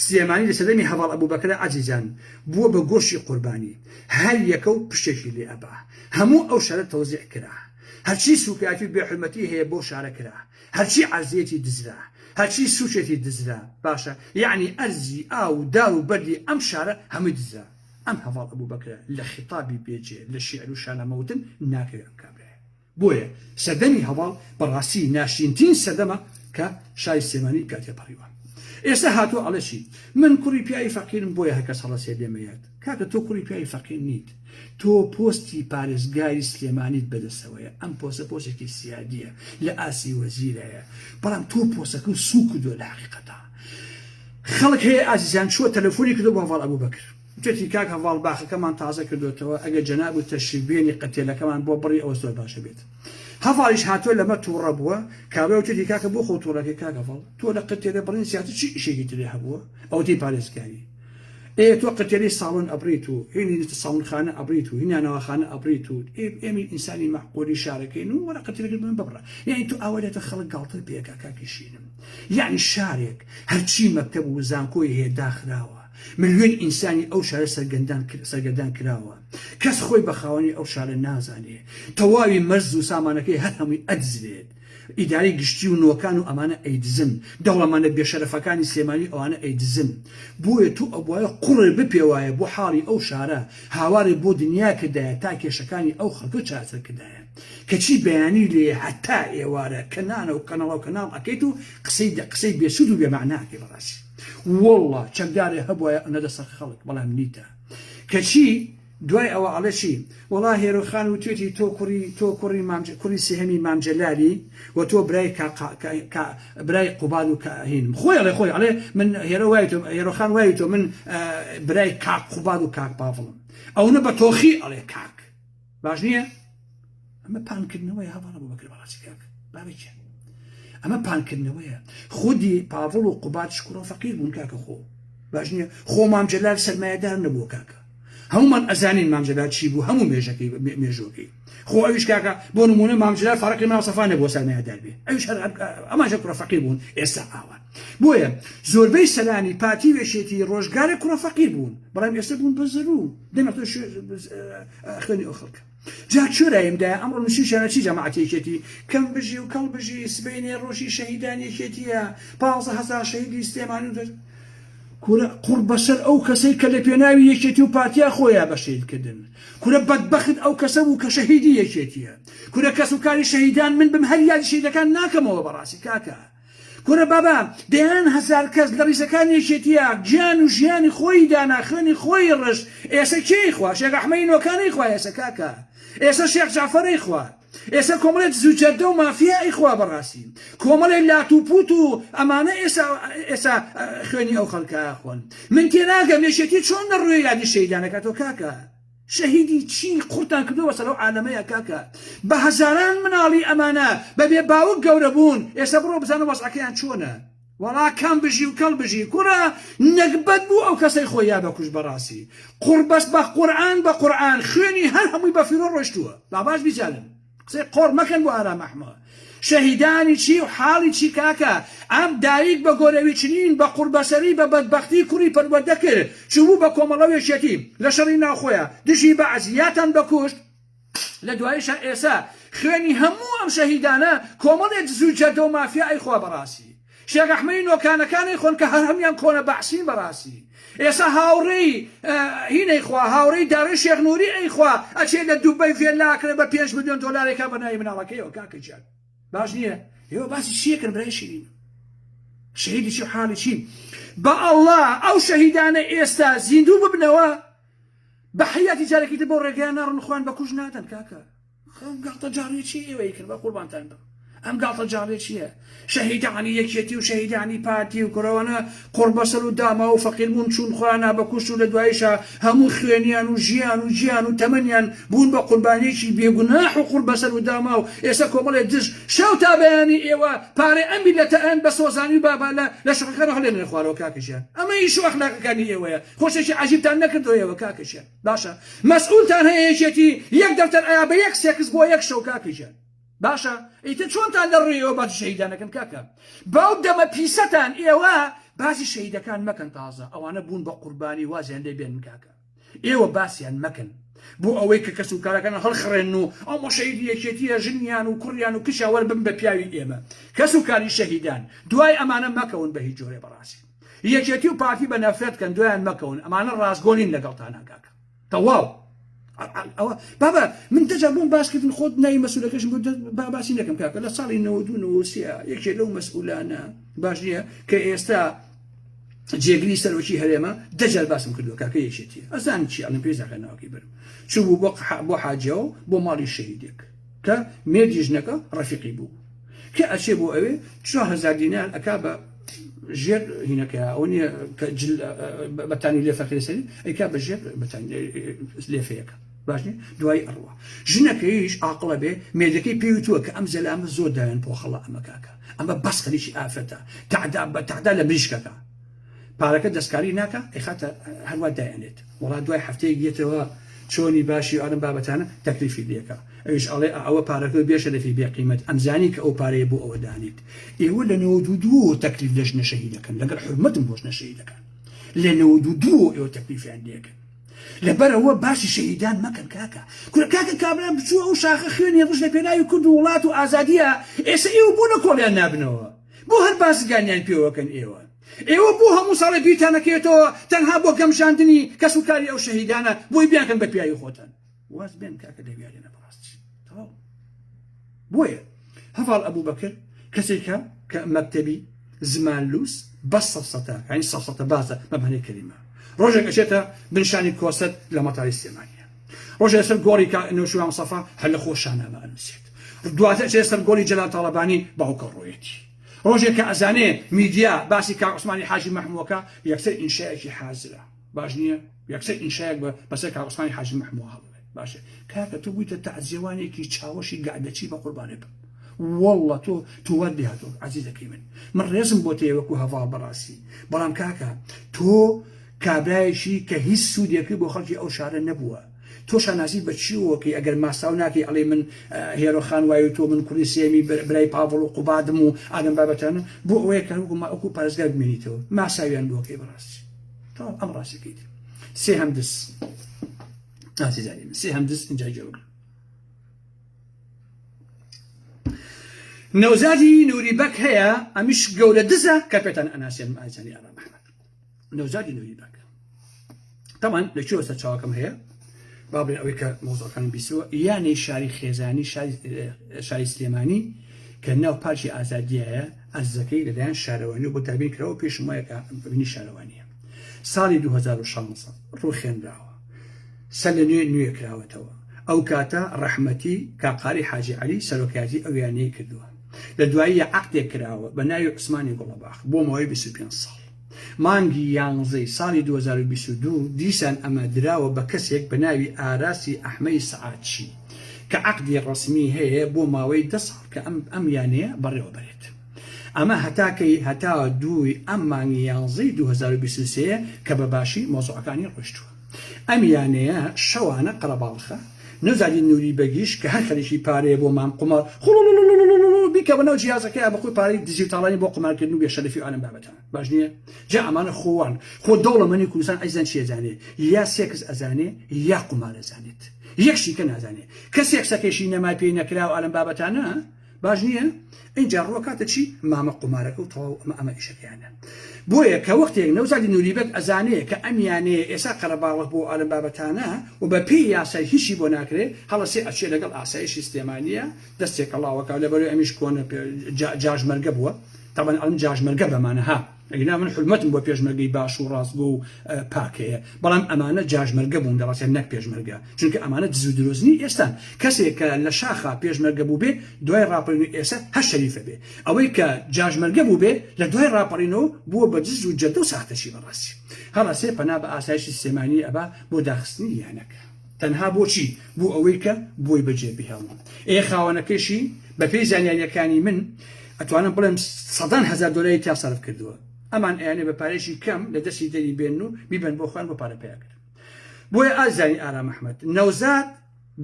سلێمانی لە سەردەمی هەڤاڵ ئەبوبەکرە عەزیزان بووە بە گۆشتی قوربانی هەر یەکە و پشتێکی لێ ئەبا. هەموو ئەو شارە تەوزیع کرا. هەرچی سوکایەتی و بێحورمەتی هەیە بەو شارە کرا. هەرچی عەرزیەتی دزرا هەرچی سوچێتی دزرا باشە یەعنی ئەرزی ئاو و دار و بەردی ئەم شارە هەمووی دزرا ئەم هەڤاڵ ئەبوبەکرە لە خیتابی بێجێ لە شیعر و شانامە وتن ناکەوێ ئەم کابرایە بۆیە سەردەمی هەڤاڵ بەڕاستی ناشرینترین سەردەمە کە شاری سلێمانی پیا تێپەڕیوە ئێستا هاتووە ئەڵێ چی من کوڕی پیاوی فەقیرم بۆیە هەرکەس هەڵەسێ لێمەیەت کاکە تۆ کوڕی پیاوی فەقیر نیت تۆ پۆستی پارێزگاری سلێمانیت بەدەستەوەیە، ئەم پۆستە پۆستێکی سیادییە لە ئاستی وەزیرایە، بەڵام تۆ پۆستەکەو سووک کردووە لە حەقیقەتا. خەڵک هەیە ئازیزان چووە تەلەفۆنی کردووە بۆ هەڤاڵ ئەبوبەکر وتێتی کاک هەڤاڵ باخەکەمان تازە کردۆتەوە ئەگەر جەنابت تەشریف بێنی قەتێلەکەمان بۆ بڕی ئەوە زۆر باشە بێت. هەڤاڵیش هاتووە لەمە تووڕە بووە، کابرا وتێتی کاکە بۆ خۆ تووڕەکەی کاک هەڤاڵ تۆ لە قەتێلە بڕین زیاتر چی ئیشێکی ترێ هەبووە ئەوەتەی پارێزگاری. ئێ تۆ قەتێلەی ساڵۆن ئەبڕیت و هینی ساونخانە ئەبڕیت و هی نانەواخانە ئەبڕیت و ئێمەی ئینسانی مەعقولی شارەکەین و وەرە قەتێلەکەت بۆ من ببڕە یعنی تۆ ئاوا لێتە خەڵک گاڵتە پێکا کاکی شیرم یعنی شارێک هەرچی مەکتەب و زانکۆی هەیە داخراوە ملیۆن ئینسانی ئەو شارە سەرگەندان سەرگەردان کراوە کەس خۆی بە خاوەنی ئەو شارە نازانێ تەواوی مەرز و سامانەکەی هەر هەمووی ئەدزرێت ئیدارەی گشتی و نۆکان و ئەمانە ئەیدزن، دەوڵەمەندە بێشەرەفەکانی سلێمانی ئەوانە ئەیدزن. بۆیە تۆ ئەبوایە قوڕێ بپێوایە بۆ حاڵی ئەو شارە، هاوارێ بۆ دنیا کردایە تا کێشەکانی ئەو خەڵکە چارەسەر کردایە. کەچی بەیانی لێ هەتا ئێوارە کەنانە و کەنەڵە و کەناڵ ئەکەیت و قسەی قسەی بێسوود و بێمەعنا ئەکەی بەڕاستی وەڵڵا چەکدارێ هەبوایە ئەنەدە سەر خەڵک بەڵام نیتە. کەچی دوای ئەوە ئەڵێ چی؟ وەڵا هێرۆ خان وتوێتی تۆ کوڕی تۆ کوڕی مام کوڕی سێهەمی مام جەلالی و تۆ برای کا کا برای قوباد و کا هینم خۆی ئەڵێ خۆی ئەڵێ من هێرۆ وای تۆ هێرۆ خان وای تۆ من برای کاک قوباد و کاک پاڤڵم ئەونە بە تۆخی ئەڵێ کاک باش نییە ئەمە پانکردنەوەی هەواڵە بۆ بەکر بەڕاستی کاک بابەکیان ئەمە پانکردنەوەیە خودی پاڤڵ و قوباد شکوڕە فەقیر بوون کاکە خۆ. باش نییە خۆ مام جەلال سەرمایەدار نەبووە کاکە هەمومان ئەزانین مام جەلال چی بوو هەموو مێژەکەی مێژوەکەی خۆ ئەویش کاکە بۆ نمونە مام جەلال فەرقی مام سەفا نەبووە سەرمایەدار بێ ئەویش هەر ئەمانجە کوڕە فەقیر بوون ئێستا ئاوان بۆیە زۆربەی سەرانی پارتی و یەکێتی ڕۆژگارێک کوڕە فەقیر بوون بەڵام ئێستا بوون بە زەرو دەمە تۆ خوێنی ئەو خەڵکە جا چۆرایم دایە ئەمڕۆ نووسیشیانە چی جەماعەتی یەکێتی کەم بژی و کەڵ بژی سبەینێ ڕۆژی شەهیدان یەکێتیە 15 هەزار شەهیدی سلێمانی و کورە قوڕ بەسەر ئەو کەسەی کە لە پێناوی یەکێتی و پارتیا خۆیا بە شەهید کردن کورە بەدبەخت ئەو کەسە بوو کە شەهیدی یەکێتیە کورە کەس و کاری شەهیدان من بم هەر یادی شەهیدەکان ناکەمەوە بەڕاستی کاکە کورە بابا دەیان هەزار کەس لە ڕیزەکانی یەکێتیە گیان و ژیانی خۆی دانا خوێنی خۆی ڕشت ئێسە کێی خوا شێخ ئەحمەی نۆکانەی خوا ئێسە کاکە ئێسە شێخ جعفەرەی خوا ئێستا کۆمەڵێک دز و جەردە و مافیا ئەی خوا بەڕاستی کۆمەڵێک لات و پوت و ئەمانە ئێسا ئێسا خوێنی ئەو خەڵکە خۆن من تێناگەم یەکێتی چۆن لە ڕووی یادی شەیدانەکاتەوە کاکە شەهیدی چی قورتان کردووە بەسەر ئەو عالەمەیە کاکە بە هەزاران مناڵی ئەمانە بەبێ باوک گەورە بوون ئێستا بڕۆ بزانە وەزعەکەیان چۆنە وەڵا کەم بژی و کەڵ بژی کوڕە نەگبەت بوو ئەو کەسەی خۆی یا بەکوشت بەڕاستی قوڕ بەس بە قورعان بە قورعان خوێنی هەر هەمووی بە فیرۆ ڕۆشتووە با باش بیزانن قسەی قۆڕ مەکەن بۆ ئارام ئەحمە شەهیدانی چی و حاڵی چی کاکە ئەم دایک بە گۆرەوی چنین بە قوڕبەسەری بە بەدبەختی کوڕی پەروەردە کرد چوبوو بە کۆمەڵە و یەکێتی لە شەڕی ناوخۆیە دژی بەعس یاتان بەکوشت لە دواییشا ئێسا خوێنی هەموو ئەم شەهیدانە کۆمەڵێ دز و جەردە و مافیا ئەیخوا بەڕاستی شێخ ئەحمەی نۆکانەکان ئەیخۆن کە هەر هەموویان کۆنە بەعسین بەڕاستی ئێسا هاوڕێی هین ئەیخوا هاوڕێی دارەی شێخ نوری ئەیخوا ئەچێ لە دوبەی ڤێلا ئەکرێ بە 5 ملیۆن دۆلارێکا بە ناوی مناڵەکەیەوە کاکە گیان باش نییە ئێوە باسی چیەکەن برای شیرین شەهیدی چی حاڵی چی بە ئەڵڵا ئەو شەهیدانە ئێستا زیندوو ببنەوە بە حەیاتی جارێکی تر بەو ڕێگەیە ناڕۆن خۆیان بە کوشت نادەن کاکە ئەم گاڵتە جاڕیە چیە ئێوەی کرد بە قوربانتان بم ئەم گاڵتە جاڕیە چییە شەهیدانی یەکێتی و شەهیدانی پارتی و کوڕەوانە قوڕبەسەر و داما و فەقیر بوون چوون خۆیان بە کوشت و لە دواییشا هەموو خوێنیان و ژیان و گیان و تەمەنیان بوون بە قوربانیەکی بێگوناح و قوڕبەسەر و داما و ئێستا کۆمەڵێ دژ شەو تا بەیانی ئێوە پارەی ئەم میللەتە ئەن بە سۆزانی و بابا لە لە شقەکان هەڵێنن خوارەوە کاکە گیان ئەمە ئیش و ئەخلاقەکانی ئێوەیە خۆ شتێکی عەجیبتان نەکردوە ئێوە کاکە گیان باشە مەسئولتان هەیە یەکێتی یەک دەفتەر ئەیا بە یەک سێکس بۆ یەک شەو کاکە گیان باشە ئیتر چۆنتان لە ڕووی ئێوە باسی شەهیدان ئەکەن کاکە بەو دەمە پیسەتان ئێوە باسی شەهیدەکان مەکەن تازە ئەوانە بوون بە قوربانی وازیان لێ بێنن کاکە ئێوە باسیان مەکەن بۆ ئەوەی کە کەس و کارەکان هەڵخڕێن و ئەمە شەهیدی یەکێتیە ژنیان و کوڕیان و کچیان وەربن بە پیاوی ئێمە کەس و کاری شەهیدان دوای ئەمانە مەکەون بە هیچ جۆرێ بەڕاستی یەکێتی و پارتی بە نەفرەت کەن دوایان مەکەون ئەمانە ڕاستگۆ نین لەگەڵتانا کاکە تەواو ئەوە بابا من دەجا بۆم باسکردن خۆت ناوی مەسولەکەشم بۆ با باسی نەکەم کاکە لە ساڵی 92 93 یەکێ لەو مەسئولانە باش نییە کە ئێستا جێگری سەرۆکی هەرێمە دەجار باسم کردووە کاکە یەکێتی ئەزان چی ئەڵێم پێی زاکە ناوەکەی برم چوو بۆ بۆ حاجیەوە بۆ ماڵی شەهیدێک کە مێردی ژنەکە ڕەفیقی بوو کە ئەچێ بۆ ئەوێ 4000 دینار ئەکا بە ژێر هینەکە ئەو نییە کە جل بەتانی لێفەکە لەسەری ئەیکا بە ژێر بەتانی لێفەیەکە باش نیە دوای ئەڕوا ژنەکەیش ئاقڵە بێ مێردەکەی پێی وتووە کە ئەم زەلامە زۆر داوێن پۆخەڵە ئەمە کاکە ئەمە بەس خەریکی ئافرەتە تەعدا بە تەعدا لە مریشکەکە پارەکە دەستکاری ناکە ئەیخاتە هەروە دایەنێت وڵا دوای هەفتەیەک یەتەوە چۆنی باشی ئەم بابەتانە تەکلیفی لێکە ئەویش ئەڵێ ئەوە پارەکە بێشەرەفی بێ قیمەت ئەمزانی کە ئەو پارەیە بۆ ئەوە دانیت ئێوە لە 92 تەکلیف لە ژنە شەهیدەکەن لەگەڵ حرمەتم بۆ ژنە شەهیدەکان لە 92 ئێوە تەکلیفیان لێکەن لەبەرئەوە باسی شەهیدان مەکەن کاکە. کورە کاکە کابرا بچووە ئەو شاخە خوێنی ڕشت لە پێناوی کورد و وڵات و ئازادیە ئێسە ئێوە بۆ لە کۆڵیان نابنەوە بۆ هەر بازرگانیان پێوەکەن ئێوە ئێوە بۆ هەموو ساڵێ بیرتانەکەوێتەوە تەنها بۆ گەمژاندنی کەس و کاری ئەو شەهیدانە بۆی بیانکەن بە پیاوی خۆتان واز بێن کاکە لەویارێنە بەڕاستی تەواو بۆیە هەڤاڵ ئەبوبەکر کەسێکە کە مەکتەبی زمان لوس بەس سەفسەتە یعنی سەفسەتە بازە بە مەعنای کەلیمە ڕۆژێک ئەچێتە بنشانی کۆسەت لە مەتاری سلێمانیە ڕۆژێ لەسەر گۆڕی نەوشیروان مستەفا هەر لە خۆ شانامە ئەنووسێت دواتر ئەچێتە سەر گۆڕی جەلال تاڵەبانی باوکە ڕۆیەتی ڕۆژێک کە ئەزانێ میدیا باسی کاک عوسمانی حاجی مەحمووەکە یەکسەر ئینشایەکی حازرە باش نییە یەکسەر ئینشایەک بە بەسەر کاک عوسمانی حاجی مەحمووە هەڵڵێ باشە کاکە تۆ بوویتە تەعزیەوانێکی چاوەشی گەعدەچی بە قوربانێ بم. واللە تۆ تۆ وات لێ هاتووە عەزیزەکەی من من ڕێزم بۆ تێ وەکو هەڤاڵ بەڕاستی بەڵام کاکە تۆ کابرایەکی کە هیچ سوودێکی بۆ خەڵکی ئەو شارە نەبووە تۆ شانازی بە چیەوەکەی ئەگەر ماساو ناکەی ئەڵێ من هێرۆ خان وای و تۆ من کوڕی سێمی برای پاڤڵ و قوبادم و ئادەم بابەتانە بۆ ئەوەیە کە وەکو پارێزگار بمێنیتەوە ماساویان بۆکەی بەڕاستی تەواو ئەم ڕاستەکەیت سێ هەم دز ئازیزانی من سێ هەم دز اینجا گوێ بگرن نەوزادی نوری بەک هەیە ئەمیش گەورە دزە کە پێتان ئەناسێنم ئازیزانی ئارام ئەحمەد نەوزادی نوری بەک تەمان لە کوێوە سەرچاوەکەم هەیە با بڵێن ئەوەی کە مۆزەکان بیسوە یانەی شاری خێزانی شاری سلێمانی کە ناو پارکی ئازادیایە ئەرزەکەی لەلایەن شارەوانی و بۆ دابین کراوە پێشم وایە کە بینی شارەوانیە ساڵی 2016 ڕوخێنراوە سەر لە نوێ نوێ کراوەتەوە ئەو کاتە ڕەحمەتی کاقاری حاجی عەلی سەرۆکایەتی ئەو یانەی کردووە لە دوایی عەقدێک کراوە بە ناوی عوسمانی گوڵەباخ بۆ ماوەی 25 ساڵ مانگی یانزەی ساڵی 2022 دیسان ئەمە دراوە بە کەسێک بە ناوی ئاراسی ئەحمەی سەعاتچی کە عەقدی ڕەسمی هەیە بۆ ماوەی دە ساڵ کە ئەم ئەم یانەیە بەڕێوە بەرێت. ئەمە هەتا کەی هەتا دووی ئەم مانگی یانزەی 2023 کە بە باشی مەوزوعەکانی ڕۆیشتووە. ئەم یانەیە شەوانە قەرەباڵخە. نەوزادی نوری بەگیش کە هەر خەریکی پارەیە بۆ مام قومار خڵڵڵڵڵڵ بیکە بەناو جیازەکەیا بەخۆی پارەی دزی و تاڵانی بۆ قومارکردن و بێشەرەفی و ئالەم بابەتانە باش نییە جا ئەمانە خۆوان خۆ دەوڵەمەنی کوردستان ئەیزان چی ئەزانێ یا سێکس ئەزانێ یا قومار ئەزانێت یەک شیکە نازانێ کە سێکسەکەیشی نەما پێی نەکرا و ئالەم بابەتانە باش نییە ئینجا ڕوەکاتە چی مامە قومارەکە و تەواو ئەمە ئەمە ئیشەکەیانە بۆیە کە وەختێک نەوزادی نوریبەگ ئەزانێ کە ئەم یانەیە ئێسا قەرەباڵغ بۆ ئالەم بابەتانە و بە پێی یاسای هیچی بۆ ناکرێ هەڵەسێ ئەچێ لەگەڵ ئاسایشی سلێمانیە دەست تێکەڵاوەکە لەبەرەوەی ئەمیش کۆنە جاژمەرگە بووە تەبەن ئەڵم جاژمەرگە بەمانە ها ئەگینا من حورمەتم بۆ پێشمەرگەی باش و ڕاستگۆ و پاک هەیە بەڵام ئەمانە جاژمەرگە بوون لە ڕاستیا نەک پێشمەرگە چونکە ئەمانە دز و درۆزنی ئێستان کەسێک کە لە شاخا پێشمەرگە بووبێ دوای ڕاپەڕین و ئێستا هەر شەریفە بێ ئەوەی کە جاژمەرگە بووبێ لە دوای ڕاپەڕینەوە بووە بە دز و جەدە و ساختەچی بەڕاستی هەڵەسێ پەنا بە ئاسایشی سلێمانی ئەبا بۆ داخستنی یانەکە تەنها بۆچی؟ بۆ ئەوەی کە بۆی بەجێ بهێڵن. ئێ خاوەنەکەیشی بەپێی زانیارییەکانی من ئەتوانم بڵێم سەدان هەزار دۆلاری تیا سەرف کردووە. ئەمان ئەیانێ بە پارەیەکی کەم لە دەستی دەری بێنن و بیبەن بۆ خۆیان بۆ پارە پەیا کردن. بۆیە ئازیزانی ئارام ئەحمەد، نەوزاد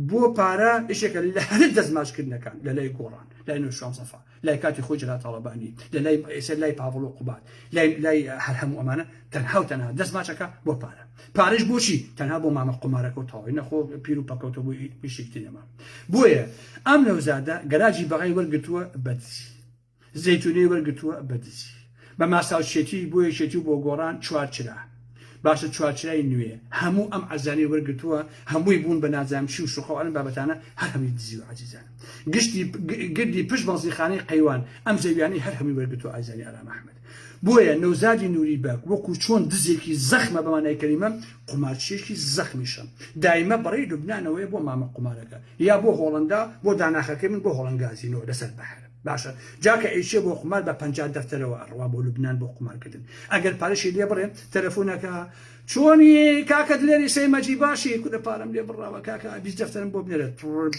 بۆ پارە یەکێکە لە هەرە دەستماچکردنەکان لە لای گۆڕان، لای نەوشیروان مستەفا، لای کاتی خۆی جەلال تاڵەبانی، لە لای ئێستا لای پاڤڵ و قوباد، لای لای هەر هەموو ئەمانە تەنها و تەنها دەست ماچەکە بۆ پارە. پارەش بۆچی؟ تەنها بۆ مامە قومارەکە و تەواوی نەخۆ پیر و پەکەوتە بۆ ئیشێکی تر نەما. بۆیە ئەم نەوزادە گەراجی بەغای وەرگرتووە بە دزی. زەیتونەی وەرگرتووە بە دزی. بە ماساوچێتی بۆ یەکێتی و بۆ گۆڕان چوارچرا. باشە چوارچرای نوێ هەموو ئەم عەزانەی وەرگرتووە هەمووی بوون بە نازانم چی و شوقە و ئەم بابەتانە هەر هەمووی دزیوە عەزیزان گشتی گردی پشت بەنزینخانەی قەیوان ئەم زەویانەی هەر هەمووی وەرگرتووە عەزیزانی ئارام ئەحمەد بۆیە نەوزادی نوری بەگ وەکو چۆن دزێکی زەخمە بە مانای کەلیمە قومارچیەکی زەخمیشە دایمە بەڕێی لوبنانەوەیە بۆ مامە قومارەکە یا بۆ هۆڵندا بۆ داناخەکەی من بۆ هۆڵنگازینۆ لەسەر بەحر باشە جا کە ئەیچێ بۆ قومار بە 50 دەفتەرەوە ئەڕوا بۆ لوبنان بۆ قومارکردن ئەگەر پارەشی لێ بڕێ تەلەفۆنەکە چۆنی کاکە دلێری سەی مەجی باشی کورە پارەم لێ بڕاوە کاکە 20 دەفتەرم بۆ بنێرە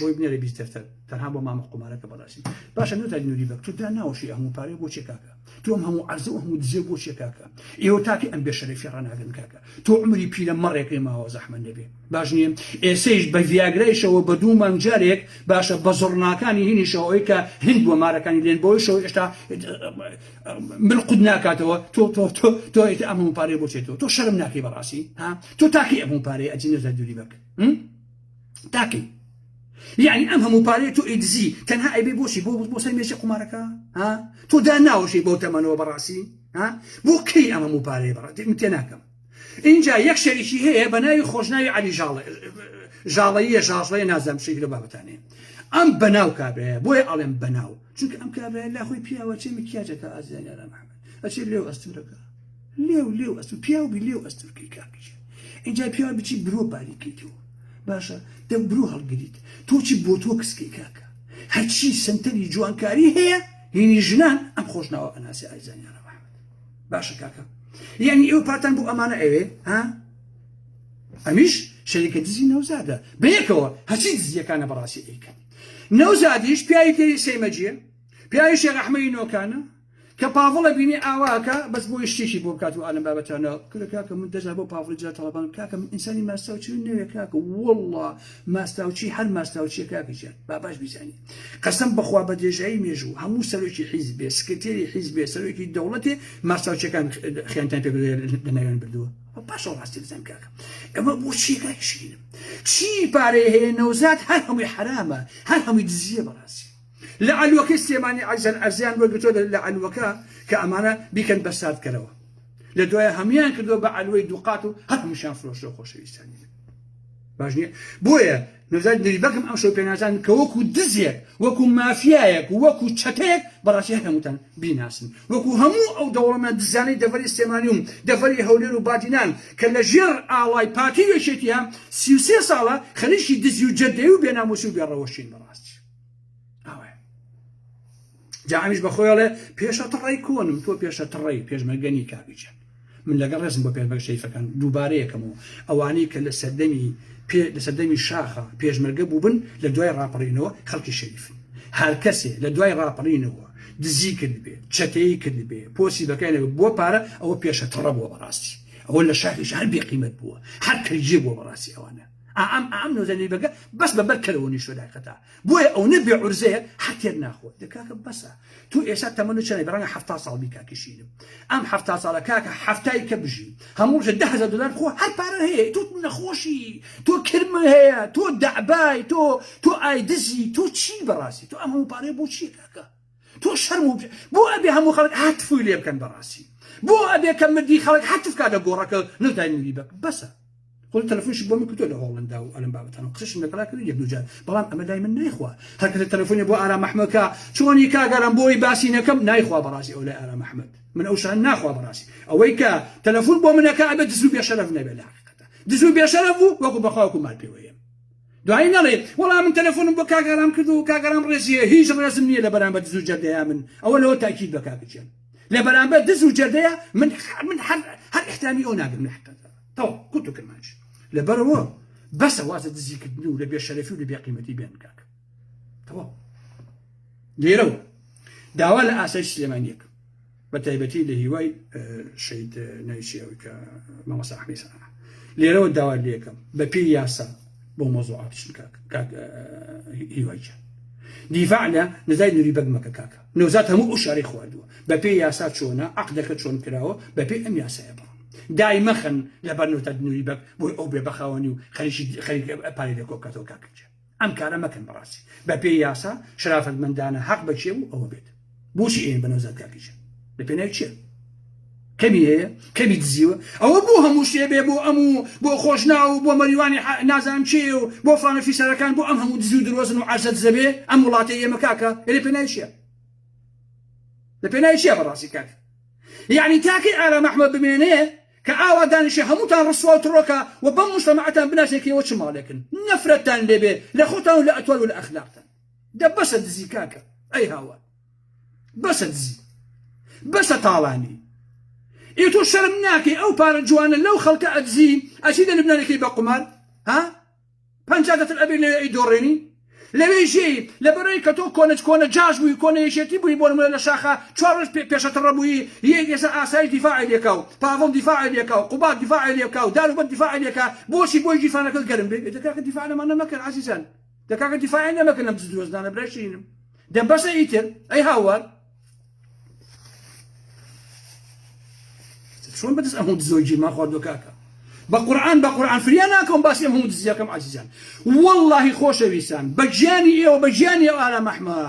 بۆی بنێرە 20 دەفتەر تەنها بۆ مامە قومارەکە بەڕاستی باشە نوتای نوری بەک تۆ دا ناوەشی هەموو پارەی بۆ چێ کاکە تۆ ئەم هەموو عەرزە و هەموو دزێ بۆ چێ کاکە ئێوە تاکە ئەم بێشەرەفی ڕاناگرن کاکە تۆ عمری پیرە مەڕێکەی ماوە زەحمەت نەبێ باش نییە ئێسەیش بە ڤیاگرایشەوە بە دوو مانگ جارێک باشە بە زڕناکانی هینیشەوە ئەوەی کە هند بووە مارەکانی لێن بۆیشەوە ئێشتا مل قود ناکاتەوە تۆ تۆ تۆ تۆ ئێتە ئەم هەموو پارەیە بۆ چێتەوە تۆ شەرم ناکەی بەڕاستی ها تۆ تاکەی ئەم هەموو پارەیە ئەجی نەزای دووری بەک تاکەی یعنی ئەم هەموو پارەیە تۆ ئیدزی تەنها ئەیبێ بۆچی بۆ بۆ سەر مێزی قومارەکە ها تۆ دا ناوەشی بەو تەمەنەوە بەڕاستی ها بۆ کەی ئەم هەموو پارەیە بەڕاستی من تێناکەم ئینجا یەک شەریکی هەیە بە ناوی خۆشناوی عەلی ژاڵە ژاڵەییە ژاژڵەیە نازانم شتێکی لەو بابەتانەیە ئەم بەناو کابرایە بۆیە ئەڵێم بەناو چونکە ئەم کابرایە لا خۆی پیاوە چێ مکیاجەکە ئازیزانی ئارام ئەحمەد ئەچێ لێو ئەستورەکە لێو لێو ئەستور پیاو بی لێو ئەستورکەی کاکیشە اینجا پیاو بچی برۆ باریکەیتەوە باشە دە برۆ هەڵگریت تۆ چی بۆ تۆ کسکەی کاکە هەرچی سنتەری جوانکاری هەیە هینی ژنان ئەم خۆشناوە ئەناسی ئازیزانی ئارام ئەحمەد باشە کاکە یعنی ئێوە پارتان بۆ ئەمانە ئەوێ ها ئەمیش شەریکە دزی نەوزادە بەیەکەوە هەچی دزیەکانە بەڕاستی ئەیکەن. نەوزادیش پیاوی تری سەیمەجیە پیاوی شێخ ئەحمەدی نۆکانە کە پاڤڵە بینی ئاواکە بەس بۆی شتێکی بۆ بکات و ئالم بابەتانە کورە کاکە من دەزا بۆ پاڤڵی جا تەڵەبان کاکە من ئینسانی ماستاوچی نەوێ کاکە والله ماستاوچی هەر ماستاوچیە کاکە گیان با باش بیزانی قەسەم بەخوا بە درێژایی مێژوو هەموو سەرۆکی حیزبێ سکرتێری حیزبێ سەرۆکی دەوڵەتێ ماستاوچیەکان خیانتان پێ لە ناویان بردووە باشە ڕاستی بزان کاکە ئەمە بۆ چی کاک شیرینم چی پارەی هەیە نەوزاد هەر هەمووی حرامە هەر هەمووی دزیە بەڕاستی لە عەلوەکەی سلێمانی عەزیزان ئەرزیان وەرگرتووە لە عەلوەکە کە ئەمانە بیکەن بە ساردکەرەوە لە دوای هەمویان کردووە بە عەلوەی دووقات و هەر هەمووشیان فرۆشتەوە خۆشەویستانی من باش نییە بۆیە نەوزاد نوری بەگم ئەم شەو پێناسان کە وەکو دزێک وەکو مافیایەک وەکو چەتەیەک بەڕاستی هەر هەمووتان بیناسن وەکو هەموو ئەو دەوڵەمەند دزانەی دەڤەری سلێمانی و دەڤەری هەولێر و بادینان کە لە ژێر ئاڵای پارتی و یەکێتیە 33 ساڵە خەریکی دزی و جەردەیی و بێناموسی و بێڕەوشین بەڕاستی ئاوایە جا ئەمیش بە خۆی ئەڵێ پێشە تڕەی کۆنم تۆ پێشە تڕەی پێشمەرگەنی کاکی گیان من لەگەڵ ڕێزم بۆ پێشمەرگە شەریفەکان دووبارە یەکەمەوە ئەوانەی کە لە سەردەمی پێ لە سەردەمی شاخە پێشمەرگە بووبن لە دوای ڕاپەڕینەوە خەڵکی شەریفن هەر کەسێ لە دوای ڕاپەڕینەوە دزی کردبێ چەتەیی کردبێ پۆسی بەکای نەبێ بۆ پارە ئەوە پێشە تڕە بووە بەڕاستی ئەوە لە شاخیش هەر بێقیمەت بووە هەر کەرگێ بووە بەڕاستی ئەوانە ئەم ئەم نۆزەنی بەگە بەس بە بەر کەرەوە نیشتوە داقەتا بۆیە ئەونە بێ عورزەیە هەر تێر ناخۆ دە کاکە بەسە تۆ ئێستا تەمەنت چەنە بەڕەنگە 70 ساڵ بی کاکی شیرم ئەم 70 ساڵە کاکە حەفتای کە بژی هەموو ڕۆژە 10,000 دلار خۆ هەر پارە هەیە تۆ نەخۆشی تۆ کرمە هەیە تۆ دەعبای تۆ تۆ ئایدزی تۆ چی بەڕاستی تۆ ئەم هەموو پارەیە بۆ چیە کاکە تۆ شەرم و بۆ ئەبێ هەموو خەڵک هەتفوی لێ بکەن بەڕاستی بۆ ئەبێ کە مردی خەڵک هەتف کا لە گۆڕەکە نەدای نوری بەک بەسە خۆ تەلەفۆنیشی بۆ من کردووە لە هۆڵندا و ئەلم بابەتانە قسەشم لەگەڵا کرد یەک دوو جار بەڵام ئەمە لای من نایخوا هەر کەسێ تەلەفۆنی بۆ ئارام ئەحمەد کا چۆنی کاک ئارام بۆی باسی نەکەم نایخوا بەڕاستی ئەو لای ئارام ئەحمەد من ئەو شان ناخوا بەڕاستی ئەوەی کە تەلەفۆن بۆ منەکە ئەبێ دز و بێشەرەف نەبێ لە حەقیقەتە دز و بێشەرەف بوو وەکو بەخوا وەکو مال پێوەیە دوایی نەڵێ وەڵا من تەلەفۆنم بۆ کاک ئارام کرد و کاک ئارام ڕێزی هەیە هیچ ڕێزم نییە لە بەرامبەر دز و جەردەیا من ئەوە لەوە تاکید بە کاک گیان لە بەرامبەر دز و جەردەیا من من هەر هەر احترامی ئەو ناگرم لە حقیقەتدا تەواو کورت و کرمانج لەبەرەوە بەسە وازە دزیکردن و لە بێشەرەفی و لە بێقیمەتی بێن کاک تەواو لێرەوە داوا لە ئاسایش سلێمانیەک بە تایبەتی لە هیوای شەید ناوی ئەوەی کە مامۆستا ئەحمەی سەنا لێرەوە داوا لێکەم بە پێی یاسا بۆ مۆزوعات بچن کاک کاک هیوای گیان دیفاع لە نزای نوری بەگ مەکە کاکە نەوزاد هەموو ئەو شارەی خواردووە بە پێی یاسا چۆنە عەقدەکە چۆن کراوە بە پێی ئەم یاسایە بڕۆن دای مەخەن لەبەر نەوزاد نوری بەگ بۆی ئەو بێ بەخاوەنی و خەریکی خەریک پارەی لێ کۆ بکاتەوە کاکە گیان ئەم کارە مەکەن بەڕاستی بە پێی یاسا شەرافەتمەندانە حەق بە کێ بوو ئەوە بێت بۆچی ئێن بە نەوزاد کاکی گیان لە پێناوی چیە کەمی هەیە کەمی دزیوە ئەوە بۆ هەموو شتێ بێ بۆ ئەم و بۆ خۆشناو و بۆ مەریوانی نازانم چێ و بۆ فلانە فیسەرەکان بۆ ئەم هەموو دزی و درۆزن و عەرزە دزە بێ ئەم وڵاتەی ئێمە کاکە لە پێناوی چیە لە پێناوی چیە بەڕاستی کاک یعنی تاکەی ئارام ئەحمەد بمێنێ کە ئاوا دانیشێ هەمووتان ڕسوا و تڕۆکە و بەم مجتەمەعەتان بناسێ کە ئێوە چ ماڵێکن نەفرەتتان لێبێ لە خۆتان و لە ئەتوار و لە ئەخلاقتان دە بەسە دزی کاکە ئەی هاوار بەسە دزی بەسە تاڵانی ئێ تۆ شەرم ناکەی ئەو پارە جوانە لەو خەڵکە ئەدزی ئەچی لە لبنانەکەی بە قومار ها 50 دەتر ئەبێ لەوێ ئەی دۆڕێنی لەوێ ژێی لەبەرەوەی کە تۆ کۆنە کۆنە جاش بووی کۆنە یەکێتی بووی بۆ نمونە لە شاخە چوار ڕۆژ پێشەتڕە بووی یەک ئێستا ئاسایش دیفاعی لێکا و پاڤڵ دیفاعی لێکا و قوباد دیفاعی لێکا و داروبەند دیفاعی لێکا بۆچی بۆی گیرفانەکەت گەرم بێ دە کاکە دیفاع لەمانە مەکەن عەزیزان دە کاکە دیفاعی نەمەکەن لەم دزدرۆزنانە برای شیرینم دە بەسە ئیتر ئەی هاوار چۆن بەدەست ئەم هەموو دزۆی گیرمان خواردوە کاکە بە قورعان بە قورعان فریا ناکەم باسی ئەم هەموو دزیەکەم عەزیزان واللهی خۆشەویستان بە گیانی ئێوە بە گیانی ئەو ئارام ئەحمە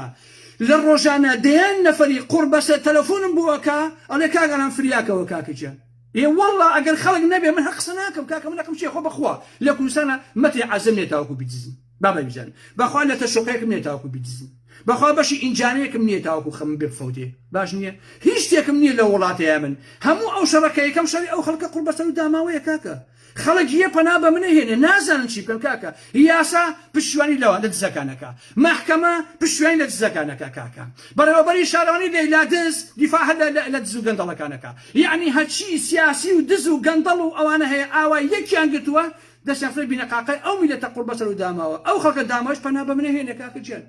لە ڕۆژانە دەیان نەفەری قوڕ بەسەر تەلەفۆنم بۆ ئەکا ئەڵێ کاک ئارام فریاکەوە کاکە گیان ئێ والله ئەگەر خەڵک نەبێ من هەر قسە ناکەم کاکە من ئەقم چیە خۆ بەخوا لە کوردستانە مەتێ عەزم نیە تاوەکو بیدزم بابا بیزانم بەخوا لەتە شوقەیەکم نیە تاوەکو بیدزم بەخوا بەشی ئینجانەیەکم نییە تاوەکو خەمم بێ بفەوتێ باش نییە هیچ شتێکم نییە لە وڵاتەیە من هەموو ئەو شەڕە کە یەکەم شەڕی ئەو خەڵکە قوڕبەسەر و داماوەیە کاکە خەڵک یە پەنا بە منە هێنێ نازانن چی بکەن کاکە یاسا پشتیوانی لەوان لە دزەکانەکە مەحکەمە پشتیوانی لە دزەکانەکە کاکە بەڕێوەبەری شارەوانی لەیلا دز دیفاع هەر لە دز و گەندەڵەکانەکە یعنی هەرچی سیاسی و دز و گەندەڵ و ئەوانە هەیە ئاوا یەکیان گرتووە دەستیان خستە بینەقاقای ئەو میلەتە قوڕبەسەر و داماوە ئەو خەڵکە داماوەش پەنا بە منە هێنێ کاکە گیان.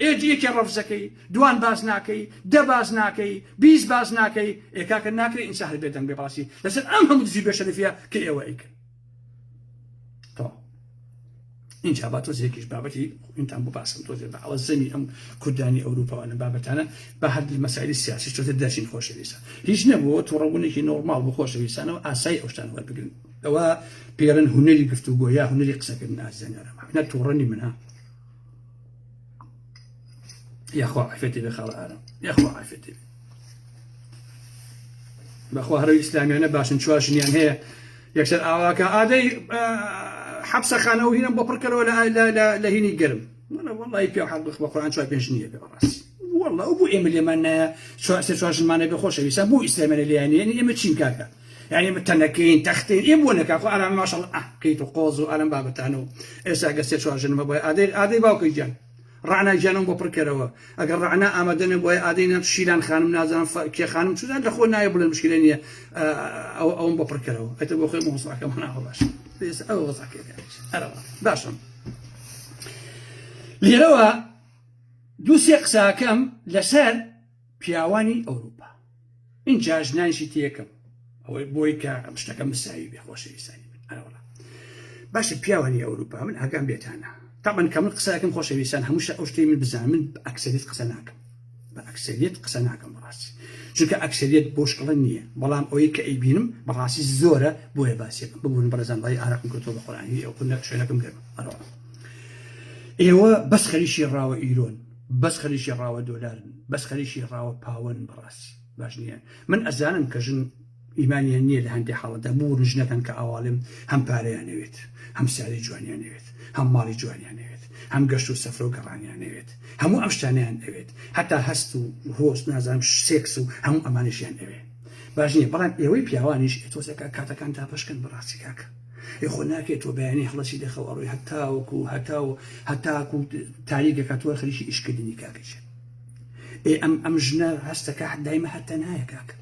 ئێ یەکێ ڕەفزەکەی دوان باس ناکەی دە باس ناکەی 20 باس ناکەی ئێ کاکە ناکرێ ئینسان هەر بێدەنگ بێ بەڕاستی لەسەر ئەم هەموو دزی بێشەرەفیە کە ئێوە ئەیکەن تەواو اینجا با تۆزێکیش بابەتی ئینتان بۆ باسم تۆزێ بە ئەوە زەمی ئەم کوردانی ئەوروپاوانە بابەتانە بە هەر مەسایلی سیاسی تۆزێ دەرچین خۆشەویستە هیچ نەبووە توڕەبوونێکی نۆرماڵ بۆ خۆشەویستانەوە ئاسایی ئەو شتانە وەربگرن ئەوە پێرن هونەری گفتوگۆ یا هونەری قسەکردن ئازیزان نە توڕەنی منها یاخوا عافێتی بێ خاڵە ئارام یاخوا عافێتی بێ بەخوا هەرەوی ئیسلامیانە باشن چوار ژنیان هەیە یەکسەر ئاواکە ئادەی حەبسەخانە و هینم بۆ پڕکەرەوە لە هینی گەرم وەڵی پێ حەق بە قورآن چوار پێنج نییە بێ بەڕاستی والله ئەو بۆ ئێمە لێمان نایە چوار سێ چوار ژنمانە بێ خۆشەویستە بۆ ئیسلامیانە لێیان یعنی ئێمە چین کاکە یعنی ئێمە تەنەکەین تەختین ئێ بۆ نەکا خۆ ئارام ماشەڵ ئاه قیت و قۆز و ئارام بابەتانە و ئێستا گە سێ چوار ژنمە بۆیە ئادەی ئادەی باوکە گیان ڕەعنا گیانم بۆ پڕکەرەوە ئەگەر ڕەعنا ئامادە نەبووایە ئادەی نام شیلان خانم نازانم کێ خانم چوزان لە خۆ نایە بڵێ مشکلە نییە ئەو ئەوم بۆ پڕکەرەوە ئەتە بۆ خۆی مۆساکەمان ئەوە باش ئەوە وەزعەکەی ئەرەوە باشم لێرەوە دوو سێ قساکەم لەسەر پیاوانی ئەوروپا ئینجا ژنانیشی تێکەم ئەوەی بۆی کە ئەم شتەکە مساوی بێ خۆشەویستانی من ئەرەوەڵا باشە پیاوانی ئەوروپا من ئاگام بێتانە تامان کە من قسەکەم خۆشەویستان هەمووشە ئەو شتەی من بزان من بە ئەکسەریت قسە ناکەم بە ئەکسەریت قسە ناکەم بەڕاستی چونکە ئەکسەریت بۆشکڵە نییە بەڵام ئەوەی کە ئەیبینم بەڕاستی زۆرە بۆیە باسیەکەم ببوون بەڕێزان بای ئارەقم کردەوە بە قورئانی ئەو کونە شوێنەکەم گەرمە ئەرەوەڵا ئێوە بەس خەریکی ڕاوە ئیرۆن بەس خەریکی ڕاوە دۆلارن بەس خەریکی ڕاوە پاوەن بەڕاستی باش نییە من ئەزانم کە ژن ئیمانیان نییە لە هەندێک حاڵەتدا بوون ژنەکان کە ئاواڵێم هەم پارەیان نەوێت هەم ساری جوانیان نەوێت هەم ماڵی جوانیان نەوێت هەم گەشت و سەفرە و گەڕانیان نەوێت هەموو ئەم شتانیان ئەوێت هەتا هەست و هۆست نازانم سێکس و هەموو ئەمانەشیان ئەوێت باش نییە بەڵام ئێوەی پیاوانیش تۆزێکە کاتەکان دابەشکەن بەڕاستی کاکە ئێ خۆ ناکرێت تۆ بەیانی هەڵەسی لە خەو ئەڕۆی هەتاوەکو هەتاو هەتاکو تاریکەکە تۆ خەریکی ئیشکردنی کاکە گیان ئێ ئەم ئەم ژنە هەستەکە دایمە هەر تەنهایە کاکە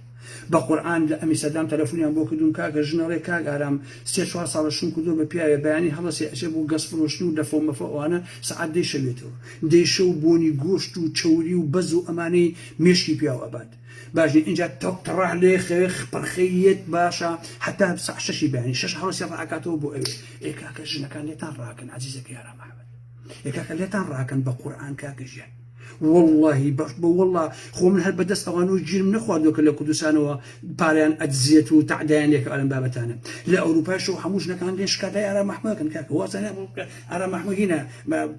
بە قورئان لە ئەمی سەدام تەلەفۆنیان بۆ کردوم کاکە ژنەڵێ کاک ئارام سێ چوار ساڵە شوم کردووە بە پیاوێ بەیانی هەڵەسێ ئەچێ بۆ گەس فرۆشتن و لەفە و مەفە ئەوانە سەعات دەی شەوێتەوە دەی شەو بۆنی گۆشت و چەوری و بەز و ئەمانەی مێشکی پیاو ئەبات باش نیە ئینجا تۆپ تڕاح لێ خەوێ پرخەی یەت باشە حتا ساعت شەشی بەیانی شەش هەڵەسێ ڕاکاتەوە بۆ ئەوێ ئێ کاکە ژنەکان لێتان ڕاکەن عەزیزەکە یارا محمد ئێ کاکە لێتان ڕاکەن بە قورئان کاکە ژیان واللهی بەش بە والله خۆ من هەر بەدەست ئەوان و گیرم نەخواردووە کە لە کوردستانەوە پارەیان ئەدزێت و تەعدایان لێکە ئەلم بابەتانە لە ئەوروپاشەوە هەموو ژنەکان لێن شکاتای ئارام محمدەکەن کاکە وازانە ئارام محمد هینە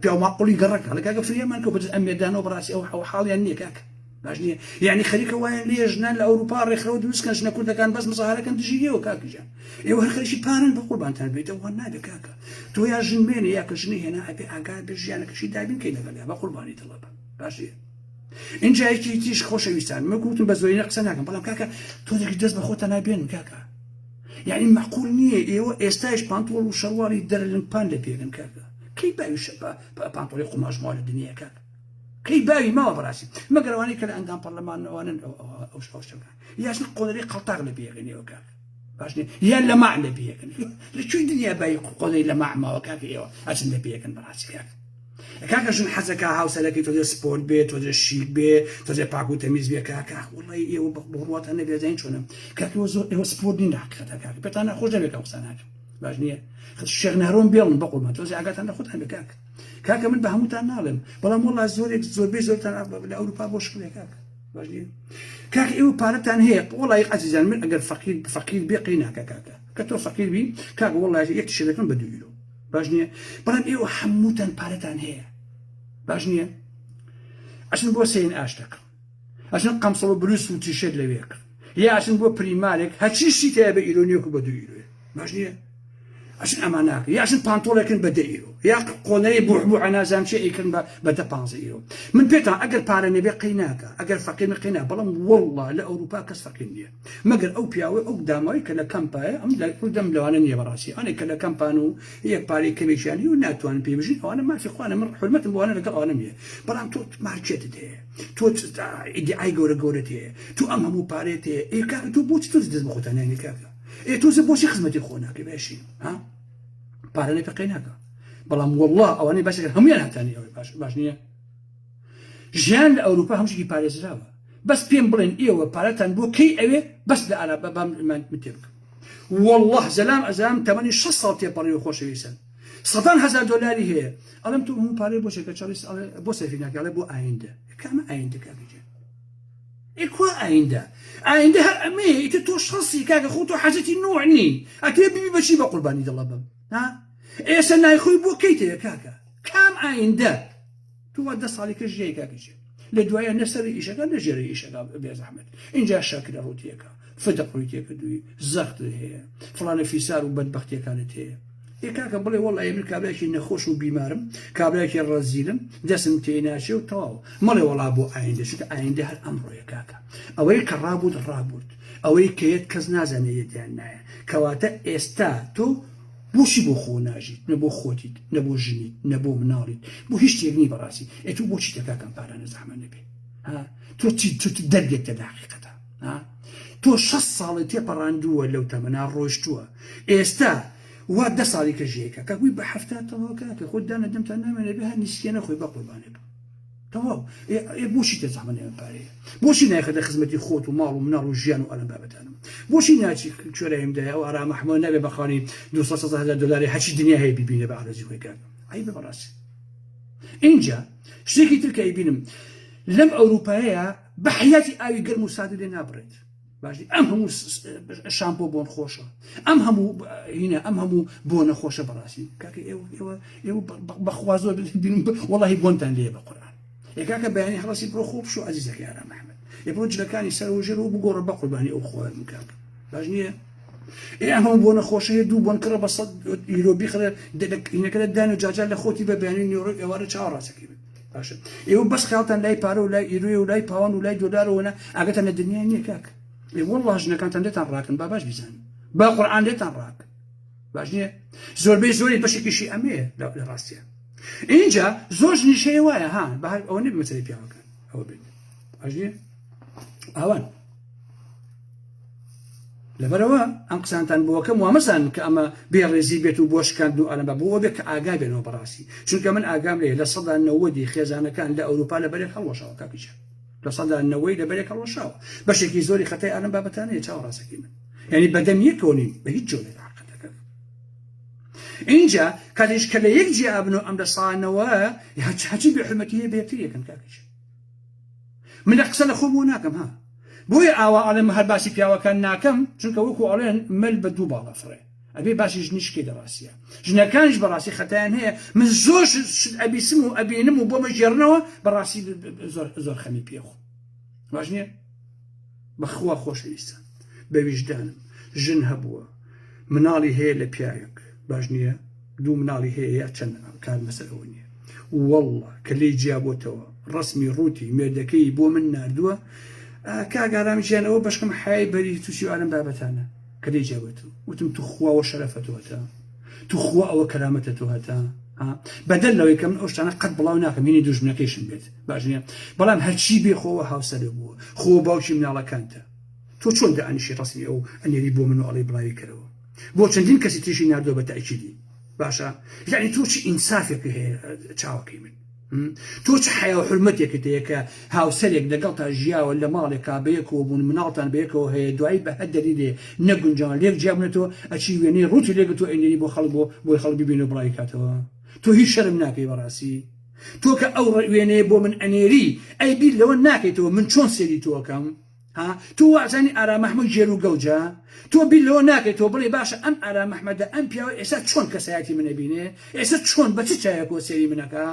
پیاو ماقوڵی گەڕەکە لە کاکە فریامان کە بەدەست ئەم مێردانەوە بەڕاستی ئەو حاڵیان نییە کاکە باش نییە یعنی خەریکە وایان لێ ژنان لە ئەوروپا ڕێکخراوە دروستکەن ژنە کوردەکان بەس مزاهرەکەن دژی ئێوە کاکە گیان ئێوە هەر خەریکی پارەن بە قوربانتان بێتەوە وا نابێ کاکە تۆ یا ژن مێنێ یا کە ژنی هێنا ئەبێ ئاگات بێ ژیانەکەشی دابین کەی لەگەڵیا بە قوربانی دڵە بم باش نییە اینجا یەکی تیش خۆشەویستان من گوتم بە زۆرینە قسە ناکەم بەڵام کاکە تۆزێکی دەست بە خۆتان نابێن کاکە یعنی معقول نییە ئێوە ئێستایش پانتۆڵ و شەرواڵی دەرلنگ پان لە پێگەن کاکە کەی باوی پانتۆڵی قوماش ماوە لە دنیا کاکە کەی باوی ماوە بەڕاستی مەگەر ئەوانەی کە لە ئەندام پەرلەمان ئەوانن ئەو شتەکان یاسن قۆنەری قەڵتاق لە پێیەکەن ئێوە کاک باش نیە یان لە ماع لە پێیەکەن لە کوێی دنیا باوی قۆنەری لە ماع ماوە کاک ئێوە ئەچن لە پێیەکەن بەڕاستی کاک کاکە ژن حەزەکە هاوسەرەکەی تۆزێ سپۆرت بێ تۆزێ شیک بێ تۆزێ پاک و تەمیز بێ کاکە وڵی ئێوە بڕواتان نەبێ زین چۆنە کاک ئێوە زۆر ئێوە سپۆرت نین لە حقیقەتە کاک پێتان ناخۆش نەبێ کە قسە ناکەم باش نییە شێخ نەهرۆم بێڵن بەقوڵمان تۆزێ ئاگاتان لە خۆتان بێ کاک کاکە من بە هەمووتان ناڵێم بەڵام وەڵا زۆرێک زۆربەی زۆرتان لە ئەوروپا بۆ شکلێ کاکە باش نییە کاک ئێوە پارەتان هەیە وەڵی عەزیزان من ئەگەر فەقیر فەقیر بێ قەی ناکە کاکە کە تۆ فەقیر بی کاک وەڵا یەک تیشێرتەکەم بە 2 یورۆ باش نییە بەڵام ئێوە هەمووتان پارەتان هەیە باش نییە ئەچن بۆ سین ئاش دەکڕن ئەچن قەمسەڵ و بلوس و تیشێرت لەوێ کڕن یا ئەچن بۆ پریمارێک هەرچی شتی تایە بە ئیرۆنیەک و بە 2 یورۆیە باش نییە ئەچن ئەمان ناکەن یا ئەچن پانتۆڵێکن بە دە ئیرۆ یا قۆنەرەی بوح بوح نازانم چی ئەیکردن بە بە دە پانزە ئیرۆ من پێتان ئەگەر پارە نەبێ قەی ناکە ئەگەر فەقیر قەی نا بەڵام والله لە ئەوروپا کەس فەقیر نییە مەگەر ئەو پیاوەی ئەو داماوی کە لە کەمپایە ئەم لە کوردم لەوانە نییە بەڕاستی ئەوانەی کە لە کەمپان و یەک پارەی کەمێکیان هەیە و ناتوانن پێی بژین ئەوانە مافی خۆیانە من حورمەتم بۆ ئەوانە لەگەڵ ئەوانەم نییە بەڵام تۆ مارکێتت هەیە تۆ ئیدعای گەورە گەورەت هەیە تۆ ئەم هەموو پارەیەت هەیە ئێ کاکە تۆ بۆچی تۆ دەست بە خۆتان نانی کاکە ئێ تۆزە بۆچی خزمەتی خۆ ناکەی باشی ها پارە نەبێ قەی ناکە بەڵام والله ئەوانەی باشەکەن هەمویان هەتانی ئەوەی باش باش نییە ژیان لە ئەوروپا هەموو شتێکی پارێزراوە بەس پێم بڵێن ئێوە پارەتان بۆ کەی ئەوێ بەس لە ئارا بەبام من تێ بکەم والله زەلام ئەزام تەمەنی 6 ساڵ تێپەڕیوە خۆشەویستن سەدان هەزار دۆلاری هەیە ئەڵێم تۆ هەموو پارەی بۆ چێکە چاڵی بۆ سەرفی ناکە ئەڵێ بۆ ئایندە کامە ئایندە کاکە گیان ئێ کوا ئایندە ئایندە هەر ئەمەیە ئیتر تۆ شەسی کاکە خۆ تۆ حەزەتی نوح نی ئەتوێ ببی بەچی بە قوربانی دڵە بم ها ئێستا نایخۆی بۆ کەی تەوێ کاکە کام ئایندە تۆ وا دە ساڵی کە ژیای کاکە گیان لە دوایە نە سەری ئیشەکە نە ژێری ئیشەکە بێزەحمەت ئینجا شەکرە ڕووتیەکە فتق ڕووی تێکردووی زەخت هەیە فڵانە فیسار و بەدبەختیەکانت هەیە ئێ کاکە بڵێ وەڵی من کابراکی نەخۆش و بیمارم کابراکی ڕەزیلم دەسم تێ ناچێ و تەواو مەڵێ وەڵا بۆ ئایندە چونکە ئایندە هەر ئەمڕۆیە کاکە ئەوەی کە ڕابوت ڕابوت ئەوەی کە یەت کەس نازانێ یەتیان نایە کەواتە ئێستا تۆ بۆچی بۆ خۆ ناژیت نە بۆ خۆتیت نە بۆ ژنیت نە بۆ مناڵیت بۆ هیچ شتێک نی بەڕاستی ئێ تۆ بۆچی تەکاکەم پارانە زەحمە نەبێ ها تۆ چی تۆ دەردێکتە لە حقیقەتە ها تۆ 6 ساڵی تێپەڕاندووە لەو تەمەنا ڕۆیشتووە ئێستا وا دە ساڵی کە ژیەکە کاکوی بە حەفتا تەواو کاکە خۆت دانە دەمتان نامێنێ بێ هەر نیسکێ نەخۆی بە قوربانێ بم تەواو ئێ بۆچی تێ زەحمەت نەوێن پارەیە بۆچی نایخەتە خزمەتی خۆت و ماڵ و مناڵ و ژیان و ئەلەم بابەتانم بۆچی ناچی کوێراییم دایە ئەو ئارام ئەحمەد نابێ بە خاوەنی 200 هەزار دۆلاری هەرچی دنیا هەیە بیبینێ بە ئارەزوی خۆی کاکە عەیبە بەڕاستی ئینجا شتێکی تر کە ئەیبینم لەم ئەوروپایەیە بە حیاتی ئاوی گەرم و سادە لێ نابڕێت باشی ئەم هەموو شامپۆ بۆن خۆشە ئەم هەموو هینە ئەم هەموو بۆ نەخۆشە بەڕاستی کاکە ئێوە ئێوە ئێوە بەخوا زۆر وەڵی بۆنتان لێ بە قورآن ئێ کاکە بەیانی هەڵەسی بڕۆ خۆ بشۆ عەزیزەکەی ئارام ئەحمەد ئێ بڕۆ جلەکانی سەر و ژێر و بگۆڕە بە قوربانی ئەو خۆیان من کاکە باش نییە ئێ ئەم هەموو بۆنە خۆشە هەیە دوو بۆن کڕە بە سەد یورۆ بیخرە هینەکە لە دان و جاجار لە خۆتی بە بەیانی نیوەڕۆ ئێوارە چاوە ڕاستەکەی بن باشە ئێوە بەس خیاڵتان لای پارە و لای ئیرۆیە و لای پاوان و لای دۆلارەوە نا ئاگاتان لە دنیا نییە کاک ئێ والله ژنەکانتان لێتان ڕاکن با باش بیزانن با قورئان لێتان ڕاکن باش نییە زۆربەی زۆری بەشێکیشی ئەمەیە لە ڕاستیە اینجا زۆر ژنیش هەیە وایە ها بە هەر ئەوە نەبێ مەسەلەی پیاوەکان ئەوە بێت باش نییە ئاوان لەبەرەوە ئەم قسانتان بۆکەم وامەزان کە ئەمە بێڕێزی بێت و بۆ شکاندن و ئەلەمە بۆ بێت کە ئاگا بێنەوە بەڕاستی چونکە من ئاگام لێ 90% خێزانەکان لە ئەوروپا لە بەرێک هەڵوەشاوە کاکیچە 90% لە بەرێک هەڵوەشاوە بەشێکی زۆری خەتای ئەلەم بابەتانەیە چاوە ڕاستەکەی من یعنی بەدەم یەکەوە نین بە هیچ جۆرێک عەقدەکە اینجا کاتێک کە لە یەک جێ ئەبن و ئەم لە 90% هەرچی بێ حرمەتی هەیە بە یەکتر یەکەن کاکەش من لە قسە لە خۆم بۆ ناکەم ها بۆیە ئاوا ئەڵێم هەر باسی پیاوەکان ناکەم چونکە وەکو ئەڵێن مل بە دوو باڵە فڕێ ئەبێ باسی ژنیش کەی لە ڕاستیە ژنەکانیش بەڕاستی خەتایان هەیە من زۆر شت ئەبیسم و ئەبینم و بۆمە گێڕنەوە بەڕاستی زۆر زۆر خەمی پێخۆ باش نییە بەخوا خۆشەویستان بە ویژدانم ژن هەبووە مناڵی هەیە لە پیاوێک باش نییە دوو مناڵی هەیە یا چەند کار مەسەر ئەوە نییە واللە کە لێی جیابۆتەوە ڕسمی ڕووتی مێردەکەی بۆ من ناردووە کاک ئارام گیان ئەوە بەشکم حای بەری تووشی ئارم بابەتانە کە لێی جیابێتەوە وتم توخوا وە شەرەفە تۆ هەتا توخوا ئەوە کەرامەتە تۆ هەتا بەدەر لەوەی کە من ئەو شتانە قەت بڵاو ناکەم هینی دوژمنەکەیشم بێت باش نییە بەڵام هەرچی بێ خۆوە هاوسەرە بووە خۆ باوکی مناڵەکانتە تۆ چۆن دائەنیشی ڕەسمی ئەو ئەنێری بۆ من و ئەڵێی بڵاوی کەرەوە بۆ چەندین کەسی تریشی ناردووە بە تەئکیدی باشە یعنی تۆ چی ئینسافێک هەیە چاوەکەی من تۆ چ حیا و حرمەتێکت هەیە کە هاوسەرێک لەگەڵتا ژیاوە لە ماڵێکا بەیەکەوە بوون مناڵتان بەیەکەوە هەیە دوایی بە هەر دەلیلێ نەگونجاوە لێک جیابوونەتەوە ئەچی وێنەی ڕووتی لێگرتووە ئەینێری بۆ خەڵک بۆ بۆی خەڵک ببینێ و بڵاوی کاتەوە تۆ هیچ شەرم ناکەی بەڕاستی تۆ کە ئەو وێنەیە بۆ من ئەنێری ئەی بیر لەوە ناکەیتەوە من چۆن سێری تۆکەم ها تۆ وازانی ئارام ئەحمەد گێل و گەوجە تۆ بیر لەوە ناکەیتەوە بڵێ باشە ئەم ئارام ئەحمەدە ئەم پیاوە ئێستا چۆن کەسایەتی من ئەبینێ ئێستا چۆن بە چ چاوێکەوە سێری منەکە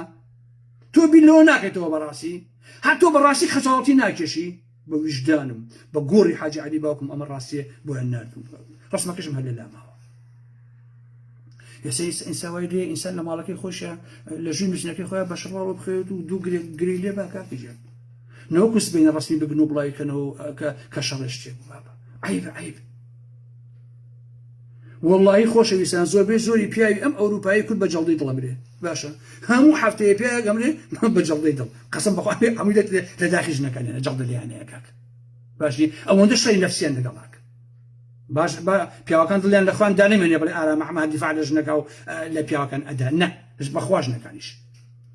تۆ بیر لەوە ناکەیتەوە بەڕاستی هەر تۆ بەڕاستی خەجاڵەتی ناکێشی بە ویژدانم بە گۆڕی حاجی عەلی باوکم ئەمە ڕاستیە بۆیان ناردوم ڕسمەکەشم هەر لە لاماوە ئێستا ئینسان وای لێ ئینسان لە ماڵەکەی خۆشە لە ژووی نووسینەکەی خۆیان بە شەڕاڵ بخەوێت و دوو گرێ لێ با کاکە گیان نەوەکو سبەینە ڕسمی بگرن و بڵاوی کەنەوە کە شەڕێ شتێک بوو بابە عیب عیب وەڵڵاهی خۆشەویستان زۆربەی زۆری پیاوی ئەم ئەوروپایی کورد بە جەڵدەی دڵ ئەمرێ باشە هەموو هەفتەیە پیاوێک ئەمرێ بە جەڵدەی دڵ قەسەم بەخوا هەمووی لە داخی ژنەکانیانە جەڵدە لێیانەیە کاک باشی ئەوەندە شەڕی نەفسیان لەگەڵاک باش با پیاوەکان دڵیان لە خوان دانەمێنێ بڵێ ئارام ئەحمەد دیفاع لە ژنەکە و لە پیاوەکان ئەدا نە بەخوا ژنەکانیش.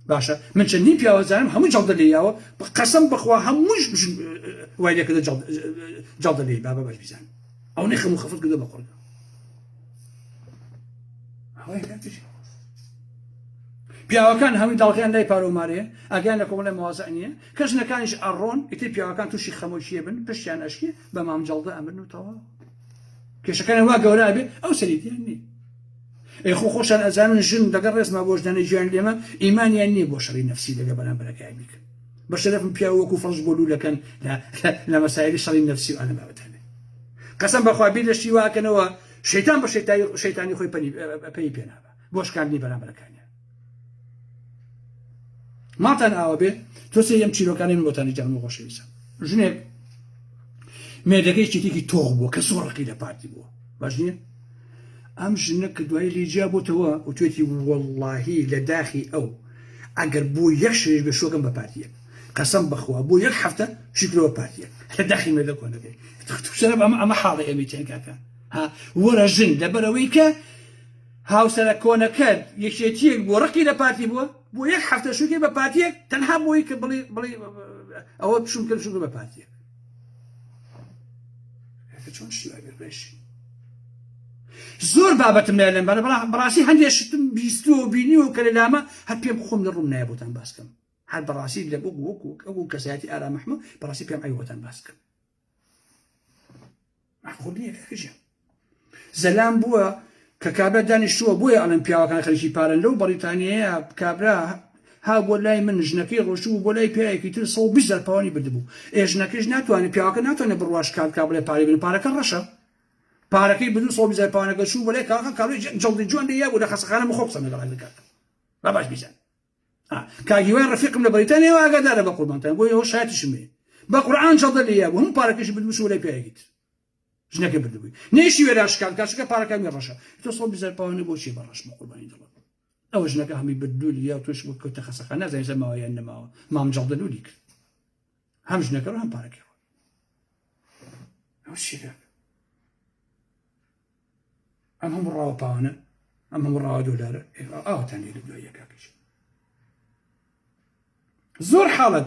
باشە من چەندین پیاوە زانم هەموو جەڵدە لێ یاوە قەسەم بەخوا هەمووش وای لێکردە جەڵدە لێی بابە باش بیزان ئەو نەی خەم و خەفەت کردە بە قوڕگە پیاوەکان هەمووی داڵغیان لای پارە و مارەیە ئەگەیان لە کۆمەڵی موازع نییە کە ژنەکانیش ئەڕۆن ئیتر پیاوەکان تووشی خەمۆکیە بن پشتیان ئەشکێ بە مام جەڵدە ئەمرن و تەواو کێشەکان وا گەورە بێ ئەو سەری دیان نییە ئەی خۆ خۆشان ئەزانن ژن لەگەڵ ڕێزما بۆ ژنانەی گیان لێمە ئیمانیان نییە بۆ شەڕی نەفسی لەگە بەرامبەرەکەیان بیکەن بە شەرەفم پیاو وەکو فەڕش بۆ لوولەکەن لە مەسایلی شەڕی نەفسی و ئەلە بابەتانێ قەسەم بەخوا بیر لە شتی واکەنەوە شەیتان بە شەیتانی خۆی پەنی پێنابە بۆ شکاندنی بەرامبەرەکانیان ماڵتان ئاوا بێ تۆ سێ ئەم چیرۆکانەی من بۆتانی جانم و خۆشەویستە ژنێک مێردەکەی چیتێکی تۆخ بووە کە زۆر ڕقی لە پارتی بووە باش نییە ئەم ژنە کە دوایی لێ جیا بۆتەوە وتوێتی وەڵڵاهی لە داخی ئەو ئەگەر بۆ یەک شەویش بێ شۆکم بە پارتیەک قەسەم بەخوا بۆ یەک هەفتە شکرەوە پارتیەک لە داخی مێردە کۆنەکەی شەرەف ئەمە ئەمە حاڵی ئێمەی تێن کاکە ها وەرە ژن لەبەرەوەی کە هاوسەرە کۆنەکەت یەکێتیەک بووە ڕقی لە پارتی بووە بۆ یەک هەفتە شوکەی بە پارتیەک تەنها بۆی کە بڵێ بڵێ ئەوە شوم کرد شوکە بە پارتیەک چۆن شیوای بێ زۆر بابەتم لای لەم بارە بەڵام بەڕاستی هەندێک شتم بیستووە و بینیوە کە لە لامە هەر پێم خۆم لە ڕووم نایە بۆتان باس کەم هەر بەڕاستی لە وەکو وەکو ئەو کەسایەتی ئارام ئەحمەد بەڕاستی پێم عەیبە بۆتان باس کەم معقول نییە کاکە گیان زەلام بووە کە کابرا دانیشتووە بۆیە ئەڵێن پیاوەکان خەریکی پارەن لەو بەڕیتانیەیە کابرا ها بۆ لای من ژنەکەی ڕۆشتبوو بۆ لای پیاوێکی تر 120 هەزار پاوانی بردبوو ئێ ژنەکەش ناتوانێت پیاوەکە ناتوانێت بڕواش کار بکا بڵێ پارەی بن پارەکە ڕەشە پارەکەی بدو 120 هەزار پاوانەکە چوو بۆ لای کاکە کابرای جەڵدی جوان لێ یابوو لە خەسەخانە من خۆم قسەم لەگەڵ دەکات با باش بیزان کاک هیوای ڕەفیقم لە بەریتانیاوە ئاگادارە بە قوربانتان بۆیە ئەوە شایەتیشم هەیە بە قورئان جەڵدە لێ یابوو هەموو پارەکەشی بردبوو چووە لای پیاوێکی تر ژنەکە بردبووی نەیشی وێرا شکان کاچەکە پارەکانی ڕەشە تۆ سەد بیزار پاوانە بۆ چی بە ڕەش بە قوربانی دڵم ئەوە ژنەکە هەمی بردوولی یا تۆش بۆ کەوتە خەسەخانە نازانین زە ماوە یان نەماوە مام جەڵدە لولی کرد هەم ژنەکە هەم پارەکەی ئەو چیە ئەم هەموو ڕاوە پاوانە ئەم هەموو ڕاوە دۆلارە ئاوتان لێ لە دوای یەکاکەش زۆر حاڵەت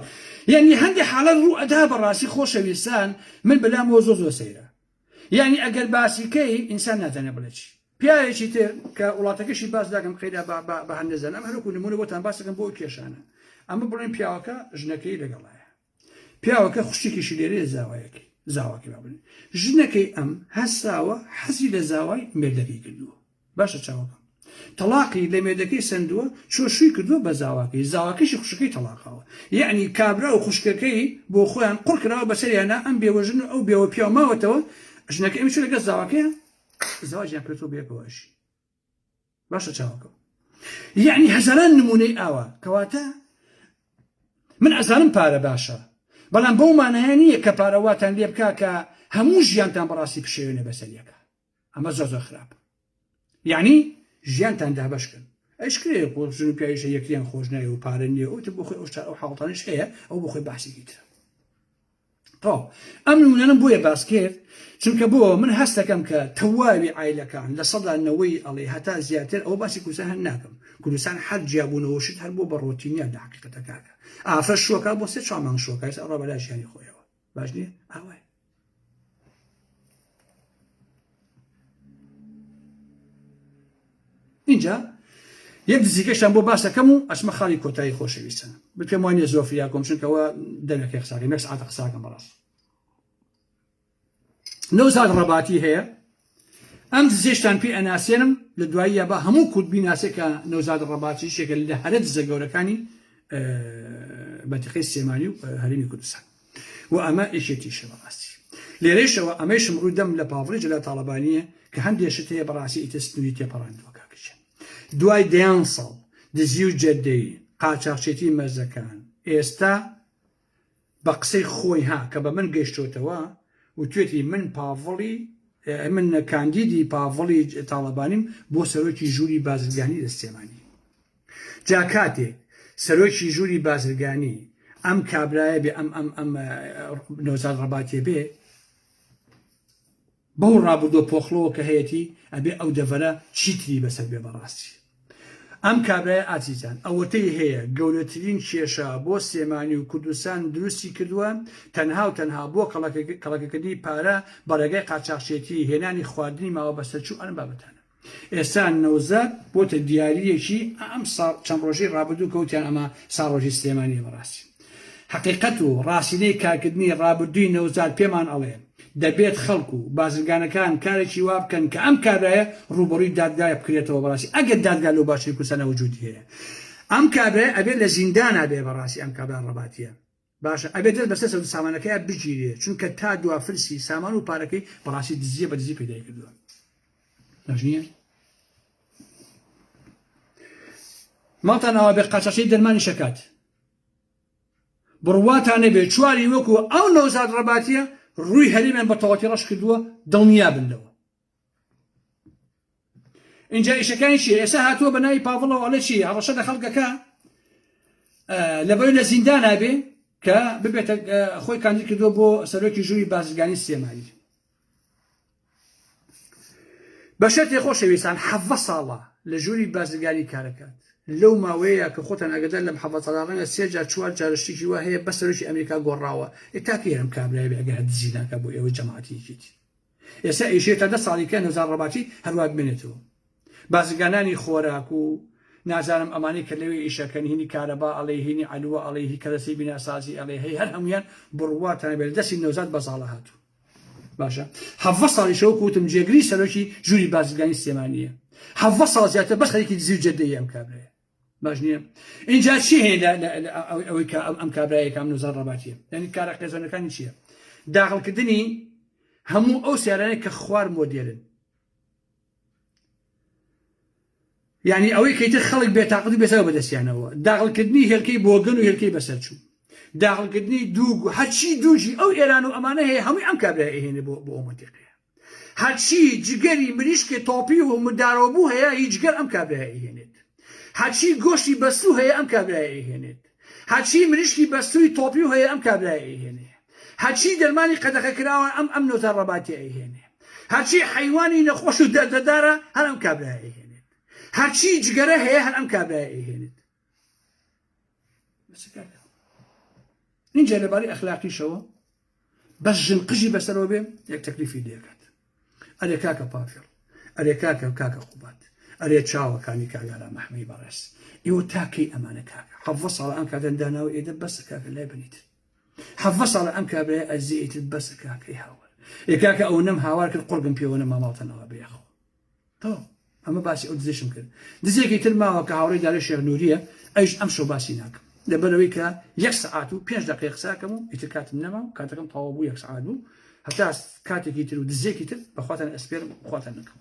یعنی هەندێک حاڵەت ڕوو ئەدا بەڕاستی خۆشەویستان من بەلامەوە زۆر زۆر سەیرە یعنی ئەگەر باسیکەی ئینسان نازانێ بڵێ چی پیاوێکی تر کە وڵاتەکەشی باس داکەم قەیدا بە هەر نەزانم هەروکو نمونە بۆتان باسەکەم بۆ کێشانە ئەمە بڵێن پیاوەکە ژنەکەی لەگەڵایە پیاوەکە خوشکێکیشی لێرەیە زاوایەکەی زاواکەی با بڵێین ژنەکەی ئەم هەستاوە حەزی لە زاوای مێردەکەی کردووە باشە چاوەکەم تەلاقی لە مێردەکەی سندووە چۆ شووی کردووە بە زاواکەی زاواکەشی خوشەکەی تەلاقاوە یعنی کابرا و خوشکەکەی بۆ خۆیان قڕ کراوە بەسەریانە ئەم بێوەژن و ئەو بێوە پیاو ماوەتەوە ژنەکە ئەمی چۆ لەگەڵ زاواکەیان زەواجیان کردووە بەیەکەوە ئەژی باشە چاوەکەم یعنی هەزاران نمونەی ئاوا کەواتە من ئەزانم پارە باشە بەڵام بەو مانایە نییە کە پارە واتان لێ بکا کە هەموو ژیانتان بەڕاستی پشێوێنێ بەسەریەکە ئەمە زۆر زۆر خراپ یعنی ژیانتان دابەشکن ئەشکرێ خۆ ژن و پیاویشە یەکریان خۆش ناوێ و پارە نییە ئەو بۆ خۆی ئەو ئەو حاڵتانیش هەیە ئەو بۆ خۆی باسێکی ترە تەواو ئەم نمونانەم بۆیە باس کرد چونکە بۆ من هەستەکەم کە تەواوی عایلەکان 90% ئەڵێ هەتا زیاتر ئەو باسی کوردستان هەر ناکەم کوردستان هەر جیابوونەوە شت هەر بۆ بە ڕۆتینیان لە حقیقەتە کاکە ئافرەت شوەکە بۆ سێ چوار مانگ شوەکە ئێستا ئەڕوا بەلای ژیانی خۆیەوە باش نییە ئاوایە اینجا یەک دزیکەشتان بۆ باسەکەم و ئەچمە خاڵی کۆتایی خۆشەویستان من پێم وانە زۆر فریاکۆم چونکەوە دەمێکی قساکەم یەک سعاتە قساکەم بەڕاست نەوزاد ڕەباتی هەیە ئەم دزێشتان پێ ئەناسێنم لە دواییە بە هەموو کورد بیناسێ کە نەوزاد ڕەباتی شێکە لە هەرە دزە گەورەکانی بەتیقەی سلێمانی و هەرێمی کوردستان و ئەمە یەکێتیشە بەڕاستی لێرەیشەوە ئەمەیشم ڕووی دەم لە پاڤڵی جەلال تاڵەبانییە کە هەندێ شت هەیە بەڕاستی ئیتر سنووری تێپەڕاندووە کاکە گیان دوای دەیان ساڵ دزی و جەردەیی قاچاخچێتی مەرزەکان ئێستا بە قسەی خۆی ها کە بە من گەیشتۆتەوە وتوێتی من پاڤڵی من کاندیدی پاڤڵی تاڵەبانیم بۆ سەرۆکی ژووری بازرگانی لە سلێمانی جا کاتێک سەرۆکی ژووری بازرگانی ئەم کابرایە بێ ئەم ئەم ئەم نەوزاد ڕەباتیە بێ بەو ڕابردووە پۆخڵەوە کە هەیەتی ئەبێ ئەو دەڤەرە چیتری بەسەر بێ بەڕاستی. ئەم کابرایە ئازیزان ئەوەتەی هەیە گەورەترین کێشە بۆ سلێمانی و کوردستان دروستی کردووە تەنها و تەنها بۆ کەڵەکەکردنی پارە بە ڕێگای قاچاخچێتی هێنانی خواردنی ماوە بەسەرچوو ئەم بابەتانە. ئێستا نەوزاد بۆتە دیارییەکی ئەم ساڵ چەند ڕۆژەی ڕابردوو کە وتیان ئەمە ساڵڕۆژی سلێمانییە بەڕاستی حەقیقەت و ڕاستینەی کارکردنی ڕابردووی نەوزاد پێمان ئەڵێ دەبێت خەڵک و بازرگانەکان کارێکی وا بکەن کە ئەم کابرایە ڕووبەڕووی دادگا بکرێتەوە بەڕاستی ئەگەر دادگا لەو باشووری کوردستانە وجودی هەیە ئەم کابرایە ئەبێت لە زیندانا بێ بەڕاستی ئەم کابرا ڕەباتیە باشە ئەبێت دەست بەسەر سەرو سامانەکەیا بگیرێ چونکە تا دوا فلسی سامان و پارەکەی بەڕاستی دزیە بە دزی پەیدای کردووە باش نییە ماڵتان ئاوا بێ قاچاخچی دەرمانی شەکات بڕواتان نەبێ چواری وەکو ئەو نەوزاد ڕەباتیە ڕووی هەرێمیان بە تەواتی ڕەش کردووە دڵنیا بن لەوە اینجا ئیشەکانی چیە ئێستا هاتووە بە ناوی پاڤڵەوە ئەڵێ چی هەڕەشە لە خەڵکەکە لەبەر لە زیندان نابێ کە ببێتە خۆی کاندید کردووە بۆ سەرۆکی ژووری بازرگانی سلێمانی بە شەرتێ خۆشەویستان حەڤە ساڵە لە ژووری بازرگانی کارەکات لەو ماوەیە کە خۆتان ئەگەدار لەم حەڤە ساڵە ڕەنگە سێ جار چوار جار شتێکی وا هەیە بە سەرۆکی ئەمریکا گۆڕاوە ئێ تاکە ئەم کابرای بێ ئەگەر دزی ناکا بۆ ئێوەی جەماعەتی یەکێتی ئێستا ئیشێ تا دە ساڵی کە نەزار ڕەباتی هەروا بمێنێتەوە بازرگانانی خۆراک و نازانم ئەمانەی کە لەوێ ئیشەکەن هینی کارەبا ئەڵێ هینی عەلوە ئەڵێ هی کەرەسەی بیناسازی ئەڵێ هەی هەر هەمویان بڕواتان بێت دەستی نەوزاد بەزاڵە هاتوو باشە حەڤە ساڵیشە وەکو وتم جێگری سەرۆکی ژووری بازرگانی سلێمانییە حەڤە ساڵ زیاتر بەس خەریکی دزی و جەردەیی ئەم کابرایە باش نییە اینجا چی هەیە ئەوەی کە ئەم کابرایە کام نوزار ڕەباتیە یعنی کارە قێزەونەکانی چییە داخڵکردنی هەموو ئەو سیارانەی کە خوار مۆدێلن یعنی ئەوەی کەیتر خەڵک بێتاقەت و بێزار بەدەستیانەوە داخڵکردنی هێلکەی بۆگەن و هێلکەی بەسەرچوو داخڵکردنی دووگ و هەرچی دووجی ئەو ئێران و ئەمانە هەیە هەمووی ئەم کابرای ئەهێنێ بۆ بۆ ئەو مەنتیقەیە هەرچی جگەری مریشکی تۆپی و مردارەوە بوو هەیە هی جگەر ئەم کابرایە ئەیهێنێت هەرچی گۆشتی بەستوو هەیە ئەم کابرایە ئەیهێنێت هەرچی مریشکی بەستووی تۆپیو هەیە ئەم کابرایە ئەیهێنێ هەرچی دەرمانی قەدەخە کراوە ئەم ئەم نۆزار ڕەباتی ئەیهێنێ هەرچی حەیوانی نەخۆش و دەردەدارە هەر ئەم کابرایە ئەیهێنێت هەرچی جگەرە هەیە هەر ئەم کابرایە ئەیهێنێت اینجا لەبارەی ئەخلاقیشەوە بەس ژن قژی بەسەرەوە بێ یەک تەکلیفی لێکات ئەرێ کاکە پافێڵ ئەرێ کاکە کاکە قوبات ئەرێ چاوەکانی کاگارا مەحمەی بەڕێز ئێوە تاکەی ئەمانە کاکە حەڤە ساڵە ئەم کاتەن داناوە ئێدە بەسە کاکە لای بنیت حەڤە ساڵە ئەم کابرای ئەزی ئیتر بەسە کاکەی هاوار ئێ کاکە ئەو نەم هاوار کرد قوڕگم پێوە نەما ماڵتەنەوە بێخۆ تەواو ئەمە باسی ئەو دزێشم کرد دزێکی تر ماوە کە هاوڕێی دارێ شێخ نوریە ئەویش ئەم شەو باسی ناکەم لەبەرەوەی کە یەک سەعات و پێنج دقیقە قساکەم و ئیتر کاتم نەما و کاتەکەم تەواو بوو یەک سەعات بوو هەتا کاتێکی تر و دزێکی تر بەخواتان ئەسپێرم خواتان نەکەم.